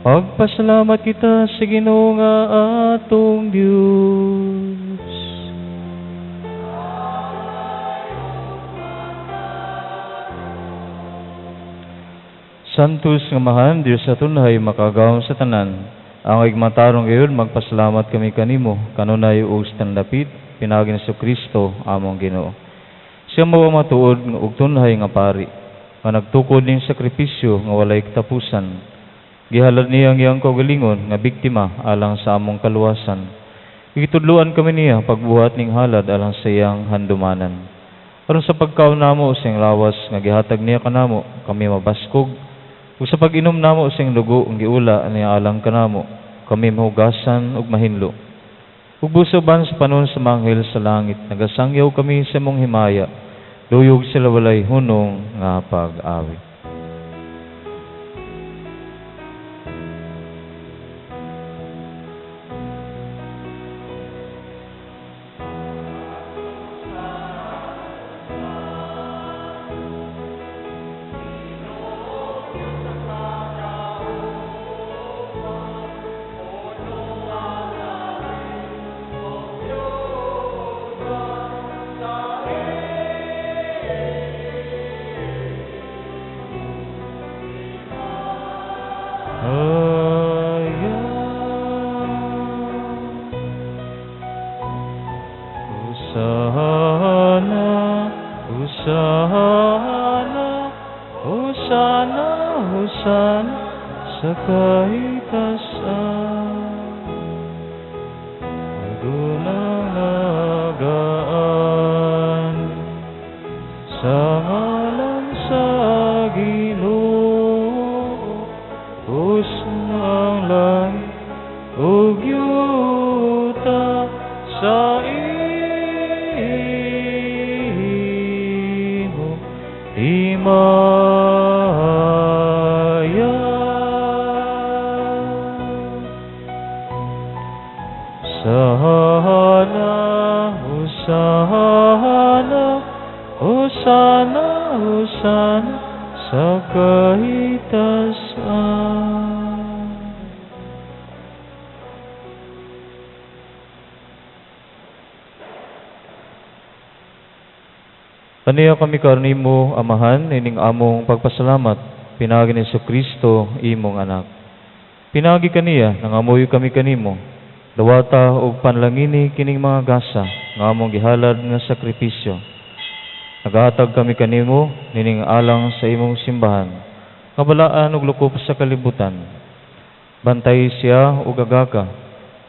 Pagpasalamat kita sa Ginoo nga atong Dios. Santos nga Amahan, Dios sa tunhay, makagawom sa tanan. Ang igmatarong gayon, magpasalamat kami kanimo, kanunay ug standapit, pinaagi ni Kristo among Ginoo. Siya mao ang matuod ug tunhay nga pari, nga nagtukod ning sakripisyo nga walay katapusan. Gihalad niya ang iyang kaugalingon nga biktima alang sa among kaluwasan. Gitudloan kami niya pagbuhat ning halad alang sa iyang handumanan. Aron sa pagkaon namo sa iyang lawas nga gihatag niya kanamo, kami mabaskog. Ug sa pag-inom namo sa iyang dugo ang giula niya alang kanamo, kami mahugasan ug mahinlo. Ug busoban sa panon sa manghel sa langit, nagasangyaw kami sa imong himaya, duyog sila walay hunong nga pag-awit. Kaniya kami karnimo, Amahan, ining among pagpasalamat, pinaagi ni Kristo, imong anak. Pinaagi kaniya, nangamuyo kami kanimo, dawata og panlangini kining mga gasa, nga among gihalad nga sakripisyo. Nagahatag kami kanimo, nining alang sa imong simbahan, nga balaan og lukop sa kalibutan. Bantay siya og agaka,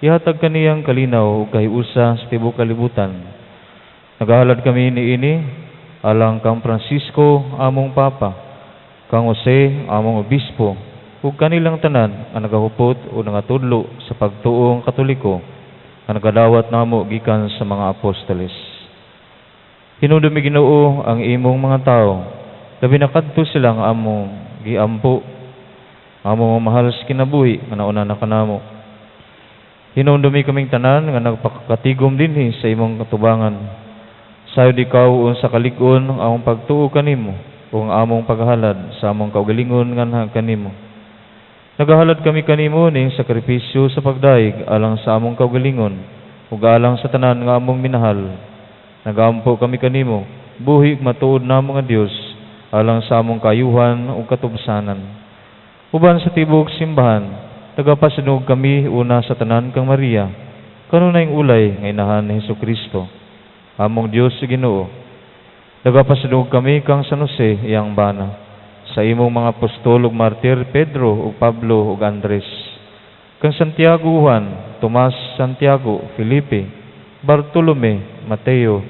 ihatag kaniyang kalinaw ug kahiusa sa tibuok kalibutan. Nagahalad kami niini alang kang Francisco, among Papa, kang Jose, among Obispo, ug kanilang tanan ang nagahupot o nangatudlo sa pagtuong Katoliko, ang nagadawat namo gikan sa mga apostoles. Hinumdumi Ginoo ang imong mga tao, Labi na kadto sila nga among giampo, among mahal sa kinabuhi nga nauna na kanamo. Hinumdumi kaming tanan nga nagpakatigom dinhi sa imong katubangan. Sayod ikaw unsa kalig-on ang among pagtuo kanimo ug ang among paghalad sa among kaugalingon nganha kanimo. Nagahalad kami kanimo ning sakripisyo sa pagdayeg alang sa among kaugalingon ug alang sa tanan nga among minahal. Nagaampo kami kanimo, buhi ug matuod namo nga Dios, alang sa among kayuhan ug katubsanan. Uban sa tibuok simbahan, nagapasinug kami una sa tanan kang Maria, kanunayng ulay nga inahan ni Hesukristo, among Dios ug Ginoo. Nagapasinug kami kang San Jose, iyang bana, sa imong mga apostol ug martir Pedro ug Pablo ug Andres, kang Santiago, Juan, Tomas, Santiago, Felipe, Bartolome, Mateo,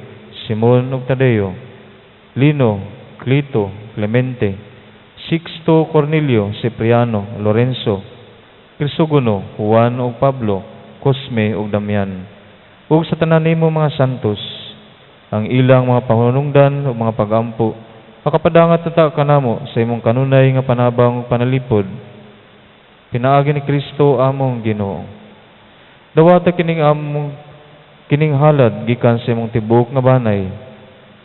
Simon ug Tadeo, Lino, Clito, Clemente, Sixto, Cornelio, Cipriano, Lorenzo, Crisogono, Juan ug Pablo, Cosme ug Damian, ug sa tanan nimo mga santos, ang ilang mga panunungdan ug mga pagampo, makapadangat unta kanamo sa imong kanunay nga panabang ug panalipod. Pinaagi ni Kristo among Ginoo. Dawata kining among kining halad gikan sa imong tibuok nga banay.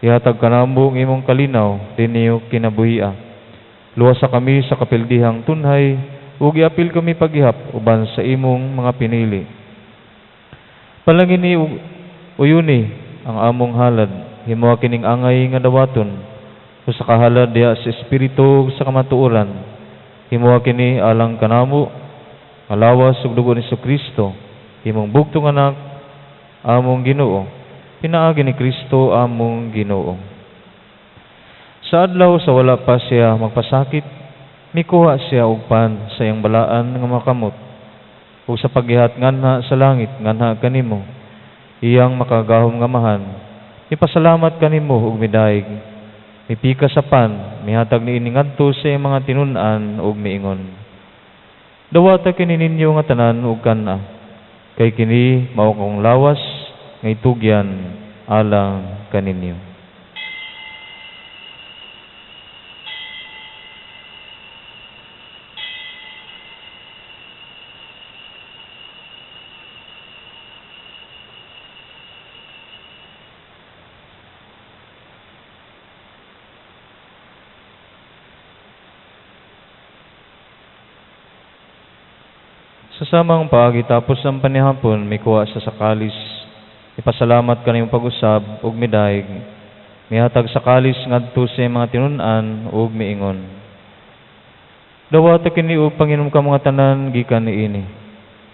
Ihatag kanamo ang imong kalinaw dinhi kinabuhia. Luwasa kami sa kapildihang tunhay ug iapil kami paghihap uban sa imong mga pinili. Palangini ug uyuni ang among halad, himoa kining angay nga dawaton usa ka halad diha sa espiritu ug sa kamatuoran. Himoa kini alang kanamo nga lawas ug dugo ni Hesukristo, imong bugtong anak, among Ginoo. Pinaagi ni Kristo among Ginoo. Sa adlaw sa wala pa siya magpasakit, mikuha siya og pan sa iyang balaan nga makamot, ug sa paggihat nganha sa langit nganha kanimo, iyang makagahom nga amahan, ipasalamat kanimo ug midayeg. Mipika sa pan, mihatag niini ngadto sa iyang mga tinun-an ug miingon, Dawata kini ninyo nga tanan ug kan-a, kay kini mao akong lawas nga itugyan alang kaninyo. Sa samang paagi tapos ang panihapon, mikuha sa sakalis. Ipasalamat kaniyong pag-usab ug midayeg. Mihatag sa kalis ngadto sa iyang mga tinun-an ug miingon, Dawata kini og panginom ka mga tanan gikan niini.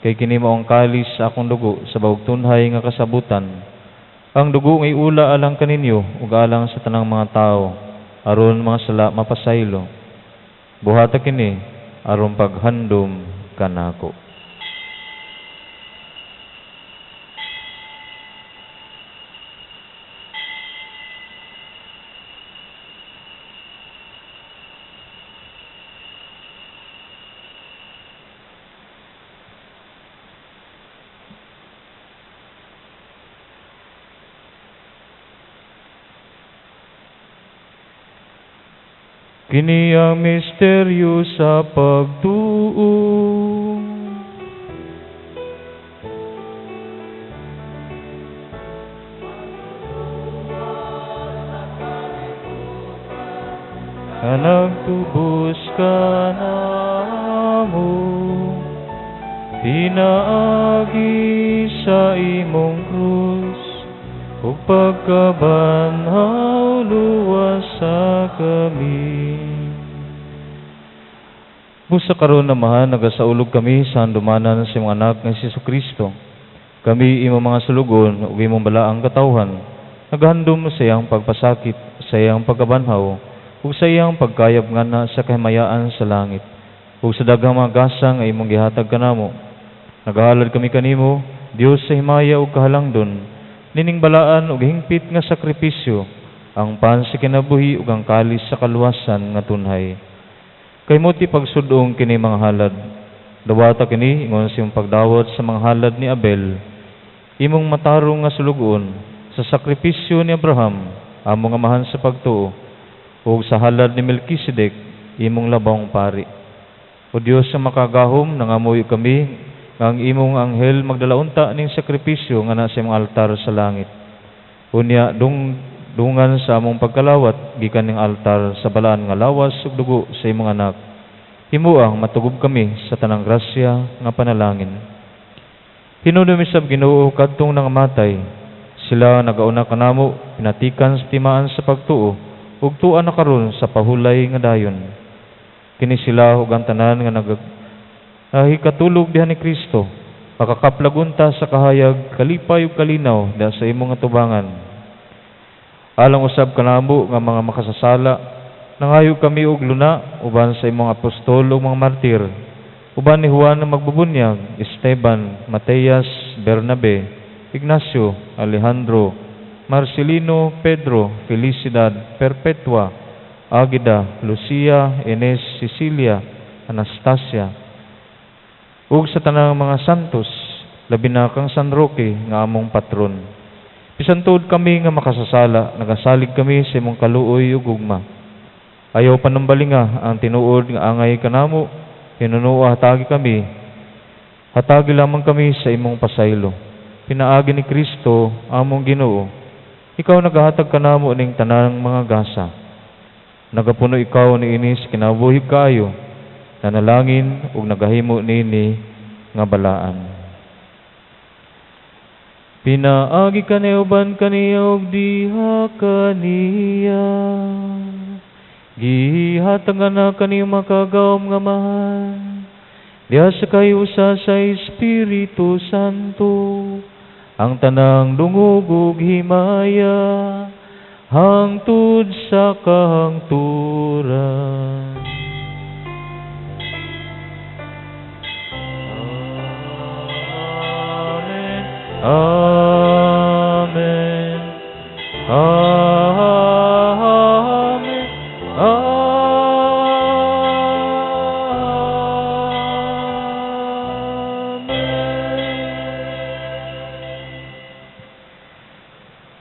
Kay kini mao ang kalis sa akong dugo sa bagong tunhay nga kasabutan. Ang dugo ngay ula alang kaninyo ug alang sa tanang mga tawo aron mga sala mapasaylo. Buhata kini aron paghandom kanako. Kini ang misteryo sa pagtuo. Nga nagtubos ka namo, pinaagi sa imong krus, ug pagkabanhaw luwas sa kami. Busa karon namahan, nagasaulog kami sa handumanan sa imong anak nga si Hesukristo. Kami imong mga sulugon ug imong balaang katawhan, naghandom sa iyang pagpasakit, sa iyang pagkabanhaw, ug sa iyang pagkayab nganha sa kahimayaan sa langit, ug sa daghang mga gasa nga imong gihatag kanamo. Nagahalad kami kanimo, Dios sa himaya ug kahalangdon, nining balaan ug hingpit nga sakripisyo, ang pan sa kinabuhi ug ang kalis sa kaluwasan nga tunhay. Kay mo ti pagsudong kini mga halad. Dawata kini ingon sa imong pagdawat sa mga halad ni Abel, imong matarong nga sulugoon sa sakripisyo ni Abraham, among amahan sa pagtuo. ug sa halad ni Melkisedek, imong labawng pari. O Dios nga makagahom, nangamuyo kami nga ang imong anghel magdala unta ning sakripisyo nga naa sa imong altar sa langit. Unya dungan sa among pagkalawat gikan ning altar sa balaan nga lawas ug dugo sa imong anak. Himuang matugob kami sa tanang grasya nga panalangin. Hinumdumi sab Ginoo kadtong nangamatay, sila nagauna kanamo pinatikan sa timaan sa pagtuo ug tua na karon sa pahulay nga dayon. Kini sila ug ang tanan nga nagahikatulog diha ni Kristo, makakaplag unta sa kahayag, kalipay ug kalinaw diha sa imong atubangan. Alang usab kanamo nga mga makasasala, nangayo kami og luna uban sa imong apostol ug mga martir, uban ni Juan nga magbubunyag, Esteban, Matias, Bernabe, Ignacio, Alejandro, Marcelino, Pedro, Felicidad, Perpetua, Agida, Lucia, Ines, Cecilia, Anastasia, ug sa tanang mga santos, labi na kang San Roque nga among patron. Bisan tuod kami nga makasasala, nagasalig kami sa imong kaluoy ug gugma. Ayaw panumbalinga ang tinuod nga angay kanamo, hinunoa hatagi kami, hatagi lamang kami sa imong pasaylo. Pinaagi ni Kristo among Ginoo. Ikaw nagahatag kanamo ning tanang mga gasa. Nagapuno ikaw niini sa kinabuhi kaayo, nanalangin ug nagahimo niini nga balaan. Pinaagi kaniya uban kaniya ug diha kaniya, gihatag na kaniyo makagawom nga Amahan, diha sa kayusa sa Espiritu Santo, ang tanang dungog ug himaya hangtod sa kahangturan. Amen. Amen. Amen. Amen.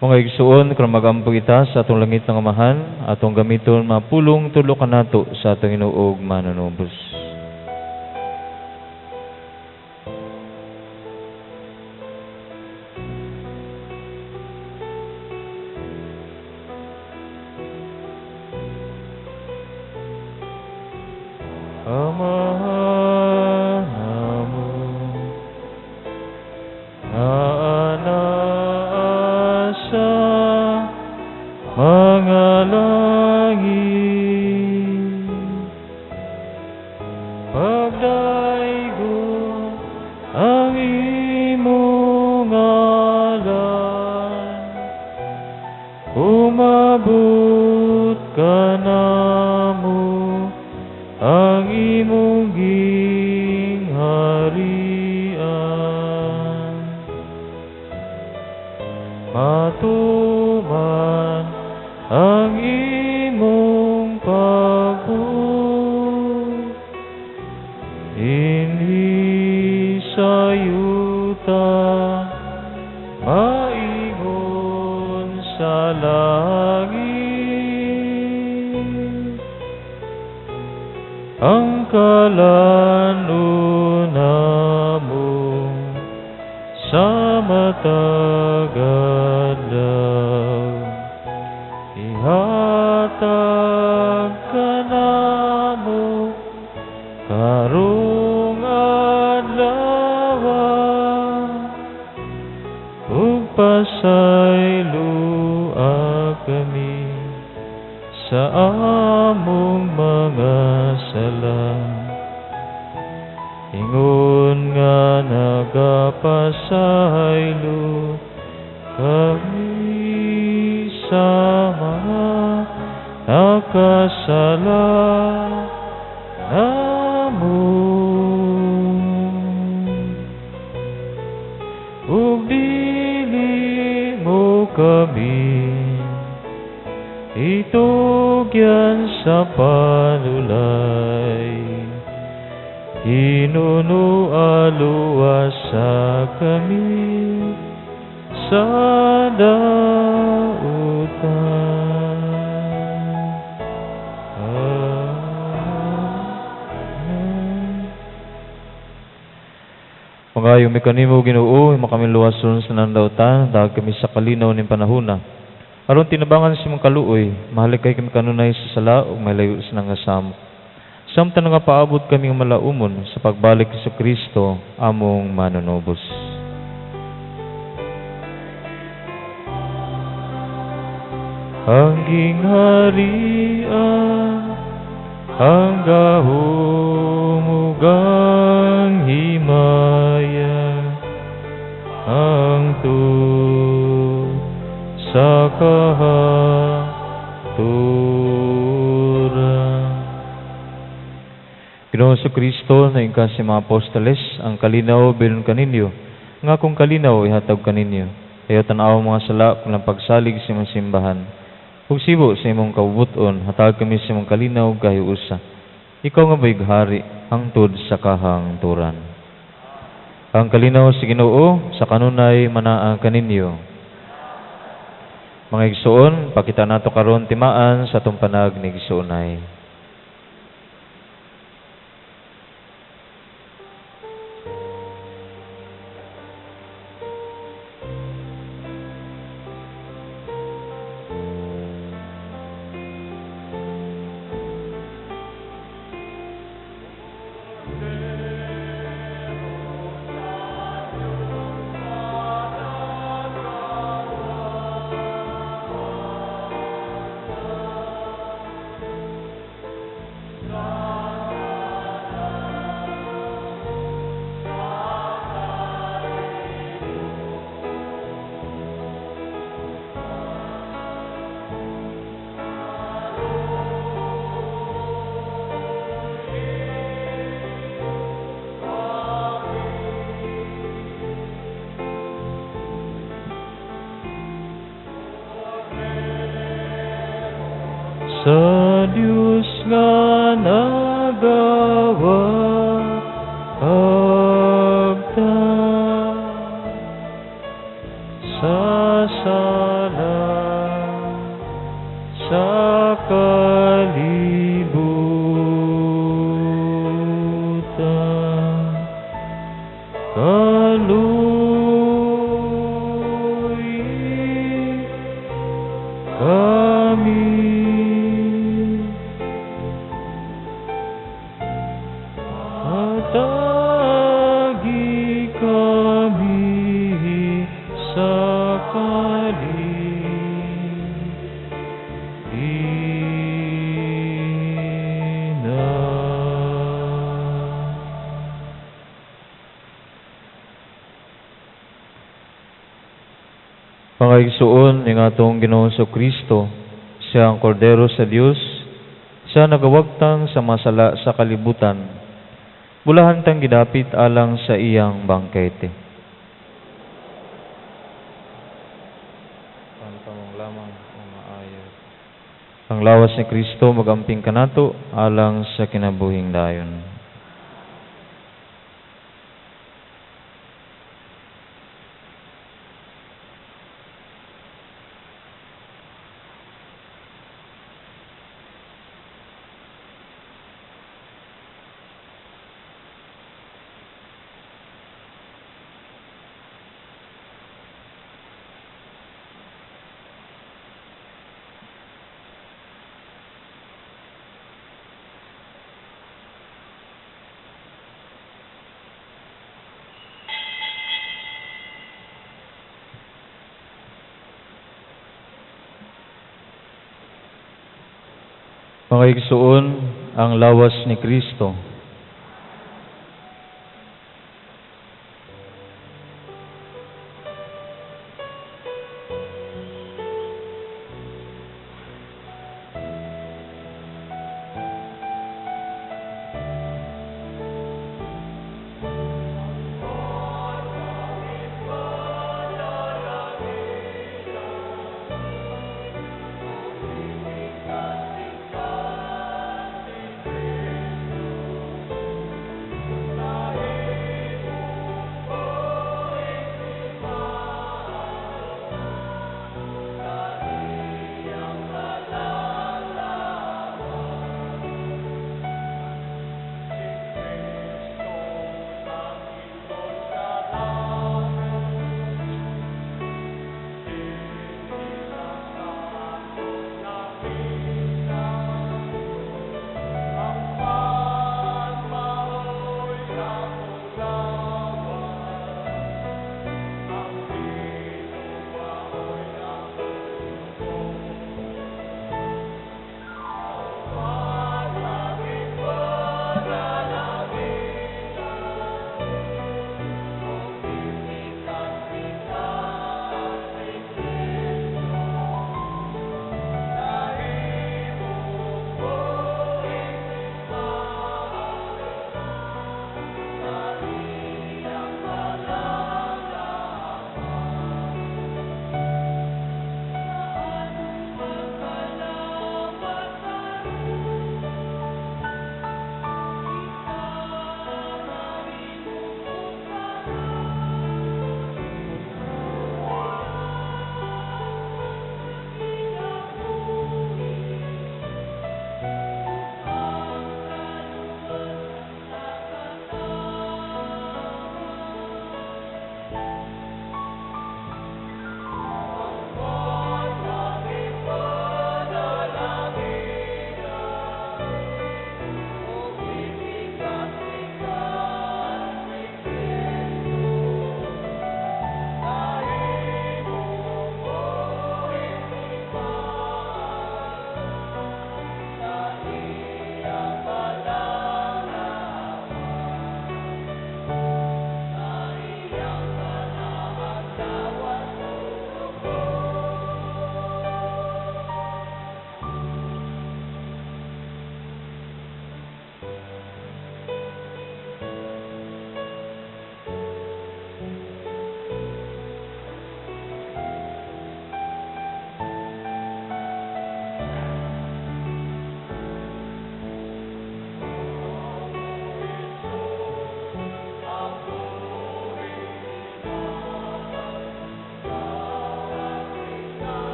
Mga igsuon, kung magampo kita sa atong langit ng Amahan, atong gamiton mapulong tulo kanato sa atong Ginoo ug Manunubos. Amahan namo, nga anaa sa mga langit, pagdaygon ang imong ngalan, umabot kanamo ang imong gingharian. Matuman ang imong pagbuot dinhi sa yuta, maingon sa langit. Ang kalan-on namo sa matag adlaw, ihatag kanamo karong adlaw, ug pasayloa kami sa among mga sala, ingon nga nagapasaylo kami sa mga nakasala namo. Ug dili mo kami itugyan sa panulay, hinunoa luwasa kami sa dautan. Mangayo mi kanimo, Ginoo, makamiluwason sa nandautan, dahil kami sa kalinaw ning panahona. Aron tinabangan sa imong kaluoy, mahalikay kami kanunay sa sala ug malayo sa nangasamok. Samtang nga paabot kami nga malaumon sa pagbalik sa Kristo among manunubos. Ang gingharian, ang gahom ug ang himaya, hangtod sa kahangturan. Ginoong Kristo, naingka sa mga apostoles, ang kalinaw bilon kaninyo, nga akong kalinaw ihatag kaninyo. Ayaw tan-aw mga sala kung lang pagsalig sa imong simbahan. Ug sibo sa imong kabubut-on, hatag kami sa imong kalinaw gahiusa. Ikaw nga buhighari hangtod sa kahangturan. Ang kalinaw sa Ginoo sa kanunay manaa kaninyo. Mga igsoon, pakita nato karon timaan sa atong panag ni igsoonay. Sa Diyos nga nagawa agta sa sala sa kalibutan, kaluoy kami. Hatagi kami sa kalina. Mga igsoon, ning atong Ginoong Kristo, siya ang Kordero sa Dios, siya nagawagtang sa masala sa kalibutan. Bulahan tang gidapit alang sa iyang bangkete. Ang lawas ni Kristo magamping kanato alang sa kinabuhing dayon. Mga igsoon, ang lawas ni Kristo.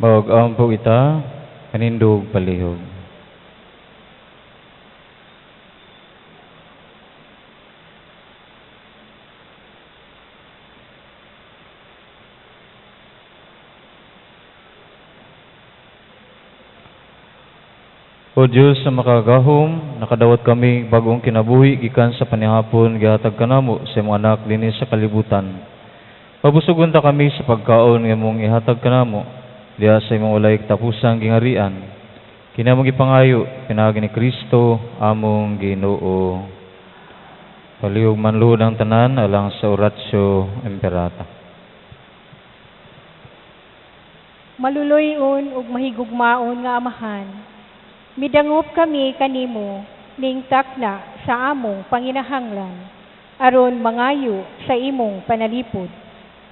Mag-ampo ita, panindog palihog. O Diyos sa makagahom, nakadawat kami bagong kinabuhi gikan sa panihapon gihatag kanamo sa imong anak dinhi sa kalibutan. Pabusugon ta kami sa pagkaon nga imong ihatag kanamo diha sa imong walay katapusang gingarian. Kini among gipangayo pinaagi ni Kristo among Ginoo. Palihog manluhod ang tanan alang sa oratio imperata. Maluloy-on ug mahigugmaon nga Amahan, midangop kami kanimo ning takna sa among panginahanglan aron mangayo sa imong panalipod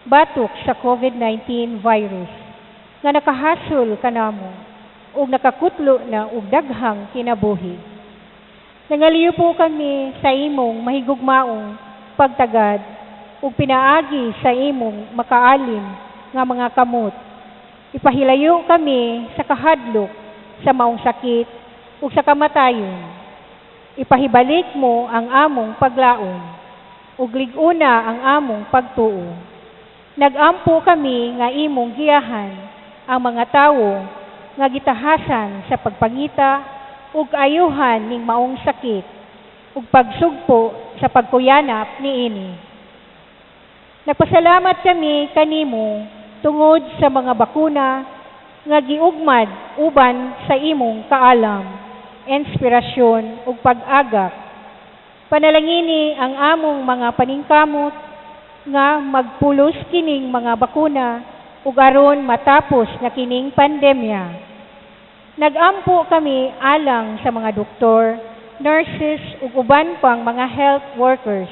batok sa COVID-19 virus nga nakahasol kanamo ug nakakutlo na og daghang kinabuhi. Nangaliyo po kami sa imong mahigugmaong pagtagad ug pinaagi sa imong makaalim nga mga kamot. Ipahilayo kami sa kahadlok sa maong sakit ug sa kamatayon. Ipahibalik mo ang among paglaom ug lig-una ang among pagtuo. Nagampo kami nga imong giyahan ang mga tawo nga gitahasan sa pagpangita ug ayuhan ning maong sakit ug pagsugpo sa pagkuyanap niini. Nagpasalamat kami kanimo tungod sa mga bakuna nga giugmad uban sa imong kaalam, inspirasyon ug pag-agak. Panalangini ang among mga paningkamot nga magpulos kining mga bakuna ug aron matapos na kining pandemya. Nagampo kami alang sa mga doktor, nurses ug uban pang mga health workers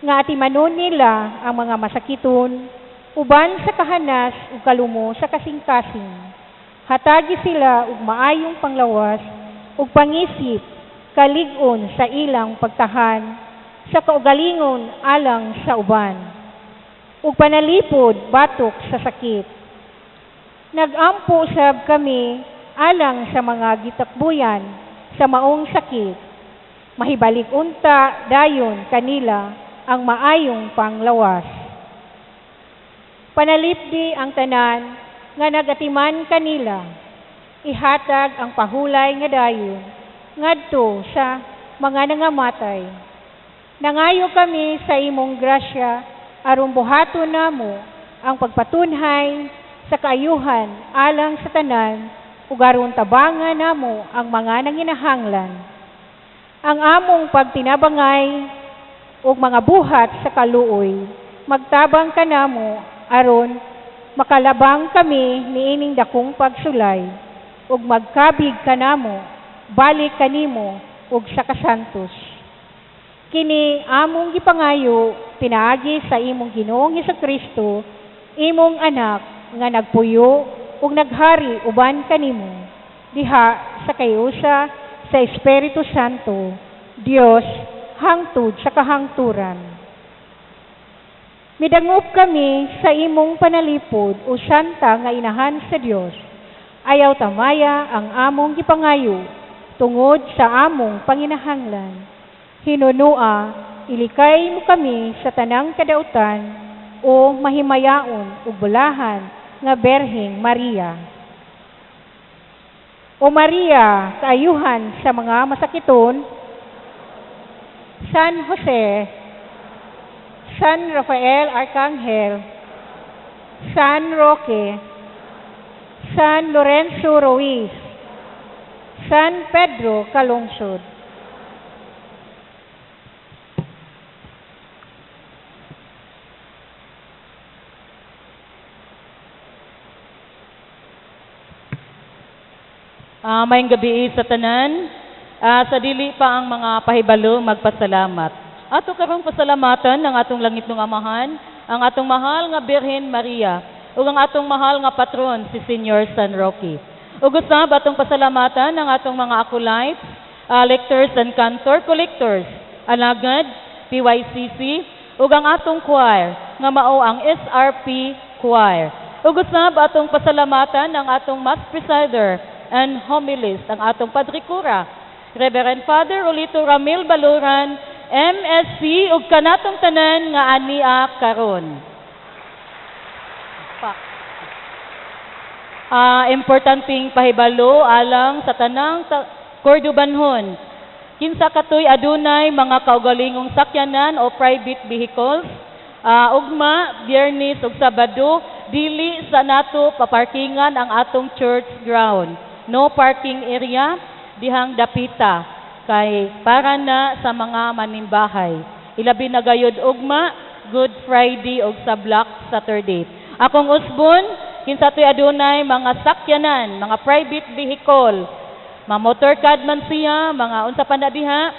nga atimanon nila ang mga masakiton uban sa kahanas ug kalumo sa kasing-kasing. Hatagi sila og maayong panglawas ug pangisip kalig-on sa ilang pagtahan sa kaugalingon alang sa uban ug panalipod batok sa sakit. Nagampo sab kami alang sa mga gitakbuyan sa maong sakit. Mahibalik unta dayon kanila ang maayong panglawas. Panalipdi ang tanan nga nagatiman kanila. Ihatag ang pahulay nga dayon ngadto sa mga nangamatay. Nangayo kami sa imong grasya aron buhaton namo ang pagpatunhay sa kaayuhan alang sa tanan ug aron tabangan namo ang mga nanginahanglan. Ang among pagtinabangay ug mga buhat sa kaluoy magtabang kanamo aron makalabang kami niining dakong pagsulay ug magkabig kanamo balik kanimo ug sa kasantos. Kini among gipangayo pinaagi sa imong Ginoong Hesukristo, imong anak nga nagpuyo ug naghari uban kanimo diha sa kayusa sa Espiritu Santo, Dios hangtod sa kahangturan. Midangop kami sa imong panalipod o santa nga inahan sa Dios. Ayaw tamaya ang among gipangayo tungod sa among panginahanglan. Hinunua, ilikay mo kami sa tanang kadautan o mahimayaon ug bulahan nga Berheng Maria. O Maria, kaayuhan sa mga masakiton, San Jose, San Rafael Arcangel, San Roque, San Lorenzo Ruiz, San Pedro Calungsod. Maayong gabi sa tanan. Sa dili pa ang mga pahibalo magpasalamat. Ato karong pasalamatan ang atong langitnong Amahan, ang atong mahal nga Birhen Maria, ug ang atong mahal nga patron si Senior San Roque. Ug usab atong pasalamatan ang atong mga acolytes, lectors and cantor collectors, alagad, PYCC, ug ang atong choir nga mao ang SRP Choir. Ug usab atong pasalamatan ang atong Mass Presider and homilist, ang atong Padre Cura, Reverend Father Olito Ramil Baloran, MSC, ug kanatong tanan nga ania karon. Importanteng pahibalo alang sa tanang Cordobanhon. Kinsa katoy adunay mga kaugalingong sakyanan o private vehicles, ugma, Biyernes ug Sabado, dili sa nato paparkingan ang atong church ground. No parking area dihang dapita kay para na sa mga manimbahay. Ilabi na gayud ugma, Good Friday ug sa Black Saturday. Akong usbon, kinsa to'y adunay mga sakyanan, mga private vehicle, mga motorcad man siya, mga unsa pa na diha.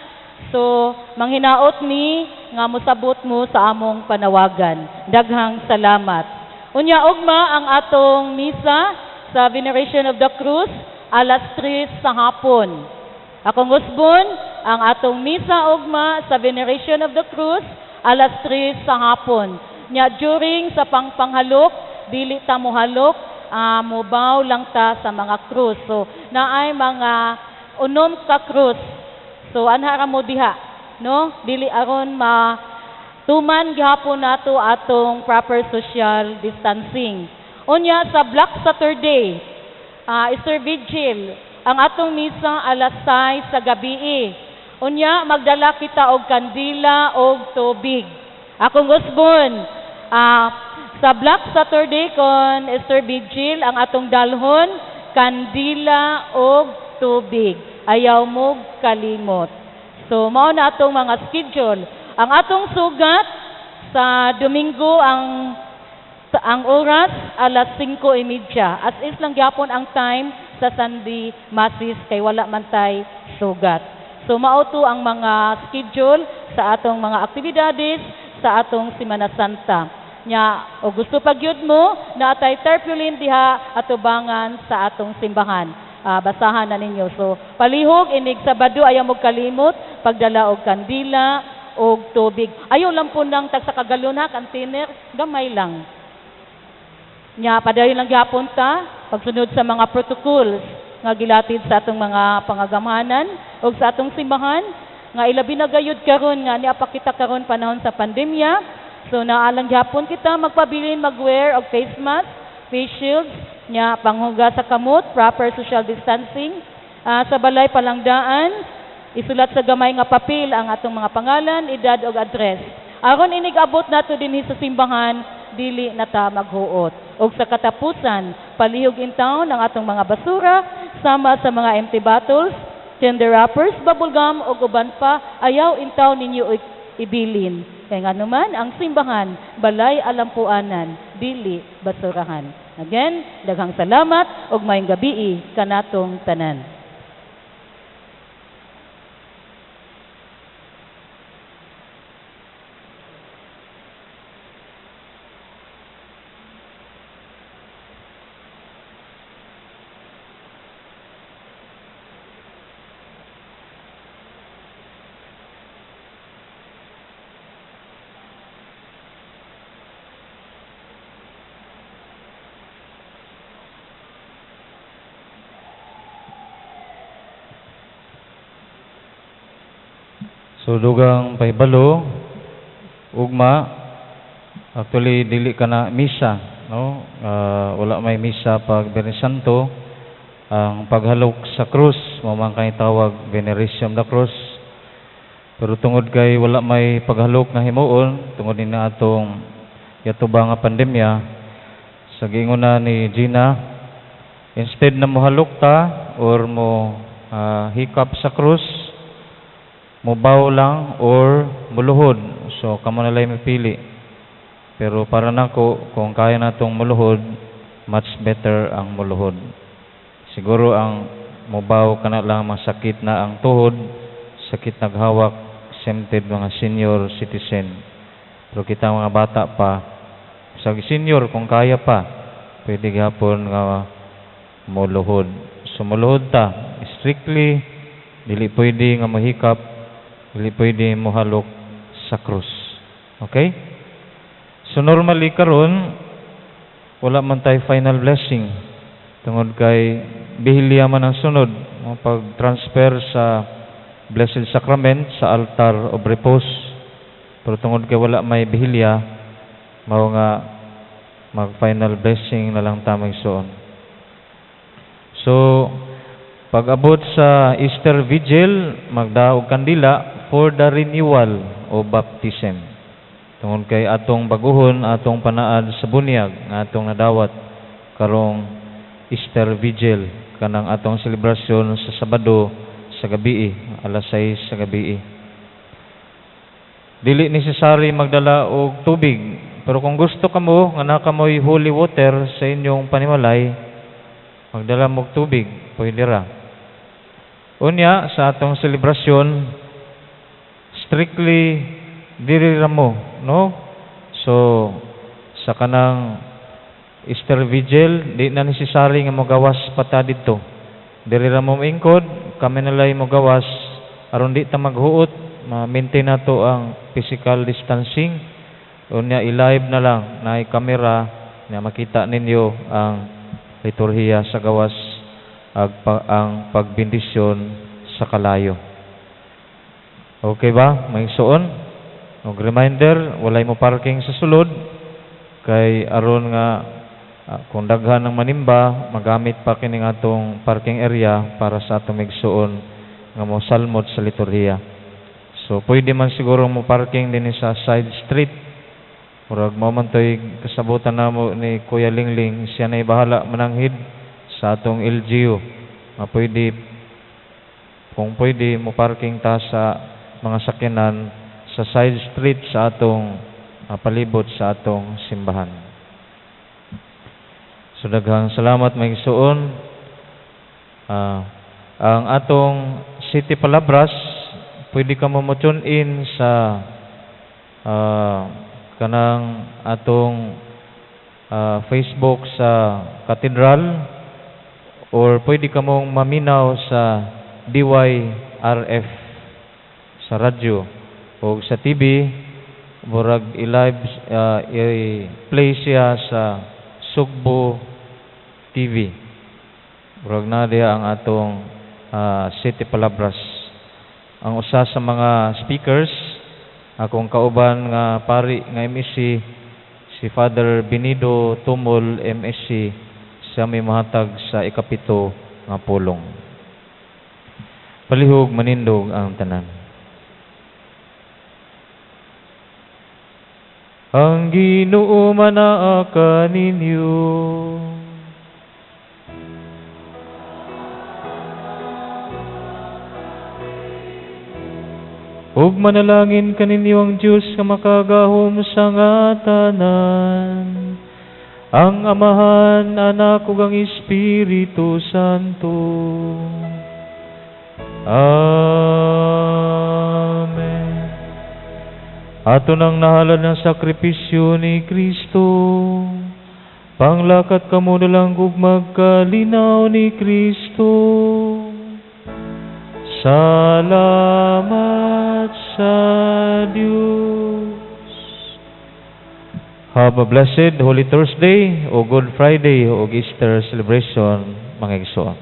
So, manghinaot ni nga mosabot mo sa among panawagan. Daghang salamat. Unya ugma ang atong misa sa Veneration of the Cross 3:00 sa hapon. Akong usbon, ang atong misa ugma sa Veneration of the Cross 3:00 sa hapon. Nya during sa pangpanghalok, dili ta mohalok, mobaw lang ta sa mga krus. So naay mga 6 ka krus. So anha ra mo diha, no? Dili aron ma tuman gihapon nato atong proper social distancing. Unya sa Black Saturday, Easter Vigil, ang atong misa 6:00 sa gabi. Unya magdala kita og kandila og tubig. Akong usbon, sa Black Saturday kon Easter Vigil, ang atong dalhon kandila og tubig. Ayaw mo kalimot. So mao na atong mga schedule. Ang atong sugat sa Domingo ang oras 5:30. As is lang gyapon ang time sa Sunday Masses kay wala man tay sugat. So mao to ang mga schedule sa atong mga aktibidades sa atong Semana Santa. Nya o gusto pa gyud mo naatay tarpaulin diha atubangan sa atong simbahan. Basahan na ninyo. So palihog inig Sabado ayaw mo kalimot pagdala og kandila og tubig. Ayaw lang po nang tag sa kagalon ha, container, gamay lang. Nya padayon lang gyapon ta pagsunod sa mga protocols nga gilatid sa atong mga pangagamhanan og sa atong simbahan nga ilabi na gayud karon nga niapa kita karon panahon sa pandemya. So naalang gyapon kita magpabilin magwear og face mask, face shields, nya panghugas sa kamot, proper social distancing. Sa balay palangdaan, isulat sa gamay nga papel ang atong mga pangalan, edad og address. Aron inig abot nato dinhi sa simbahan, dili na ta maghuot. Og sa katapusan, palihog in town ang atong mga basura sama sa mga empty bottles, tender wrappers, bubble gum og uban pa, ayaw in town ninyo ibilin. Kay nganuman ang simbahan balay alampuanan, dili basurahan. Again, daghang salamat ug maayong gabii kanatong tanan. So dugang pahibalo ugma, actually dili ka na misa, no? Wala may misa pag Biyernes Santo. Ang paghalok sa krus mao man kay tawag Veneration of the Cross. Pero tungod kay wala may paghalok nga himuon tungod ni na atong yatuba nga pandemya, sa giingon na ni Gina, instead na mohalok ta or mo hikap sa krus, mobaw lang or muluhod. So kamo na lang mipili. Pero para nako, kung kaya natong muluhod, much better ang muluhod. Siguro ang mobaw kana lang masakit na ang tuhod, sakit naghawak, exempted mga senior citizen. Pero kita mga bata pa, sa senior kung kaya pa, pwede gihapon nga muluhod. So muluhod ta, strictly dili pwede nga mohikap, dili pwede mohalok sa krus. Okay? So normally karon wala man tay final blessing tungod kay bihilya man ang sunod, no, pag-transfer sa Blessed Sacrament sa altar of repose. Pero tungod kay wala may bihilya, mao nga mag final blessing na lang ta, mga igsoon. So pag-abot sa Easter Vigil, magdaog kandila for the renewal of baptism. Tungod kay atong baguhon atong panaad sa bunyag nga atong nadawat karong Easter Vigil, kanang atong selebrasyon sa Sabado sa gabi, alas 6 sa gabi. Dili necessary magdala og tubig, pero kung gusto kamo nga naa kamoy holy water sa inyong panimalay, magdala mo og tubig, pwede ra. Unya sa atong selebrasyon, strictly diri ra mo, no? So sa kanang Easter Vigil, di na necessary nga mogawas pa ta didto. Diri ra mo ingkod, kami nalay mogawas aron di ta maghuot, ma-maintain nato ang physical distancing. Unya i-live na lang naay kamera na makita ninyo ang liturhiya sa gawas ang pagbendisyon sa kalayo. Okay ba, mga igsoon? Og reminder, walay mo parking sa sulod kay aron nga kung daghan ng manimba, magamit pa kining atong parking area para sa atong igsoon nga mo salmot sa liturhiya. So pwede man siguro mo parking dinhi sa side street. Murag mao man to'y kasabutan namo ni Kuya Lingling, siya na'y bahala mananghid sa atong LGU. Nga pwede, kung pwede mo parking ta sa mga sakyanan sa side street sa atong palibot sa atong simbahan. So daghang salamat, mga igsoon. Ang atong City Palabras, pwede ka mo mo-tune in sa kanang atong Facebook sa Cathedral or pwede ka mong maminaw sa DYRF sa radyo o sa TV, murag i-live, i-play siya sa Sugbo TV. Murag na diha ang atong City Palabras. Ang usa sa mga speakers, akong kauban nga pari nga MSC, si Father Benido Tumol MSC, siya may mahatag sa ikapito nga pulong. Palihog manindog ang tanan. Ang Ginoo manaa kaninyo. Ug manalangin kaninyo ang Dios nga makagahom sa nga tanan, ang Amahan, Anak ug ang Espiritu Santo. Amen. Ato nang nahalad ng sakripisyo ni Kristo, panglakat kamo na lang ug magkalinaw ni Kristo. Salamat sa Diyos. Have a blessed Holy Thursday o Good Friday o Easter celebration, mga igsoon.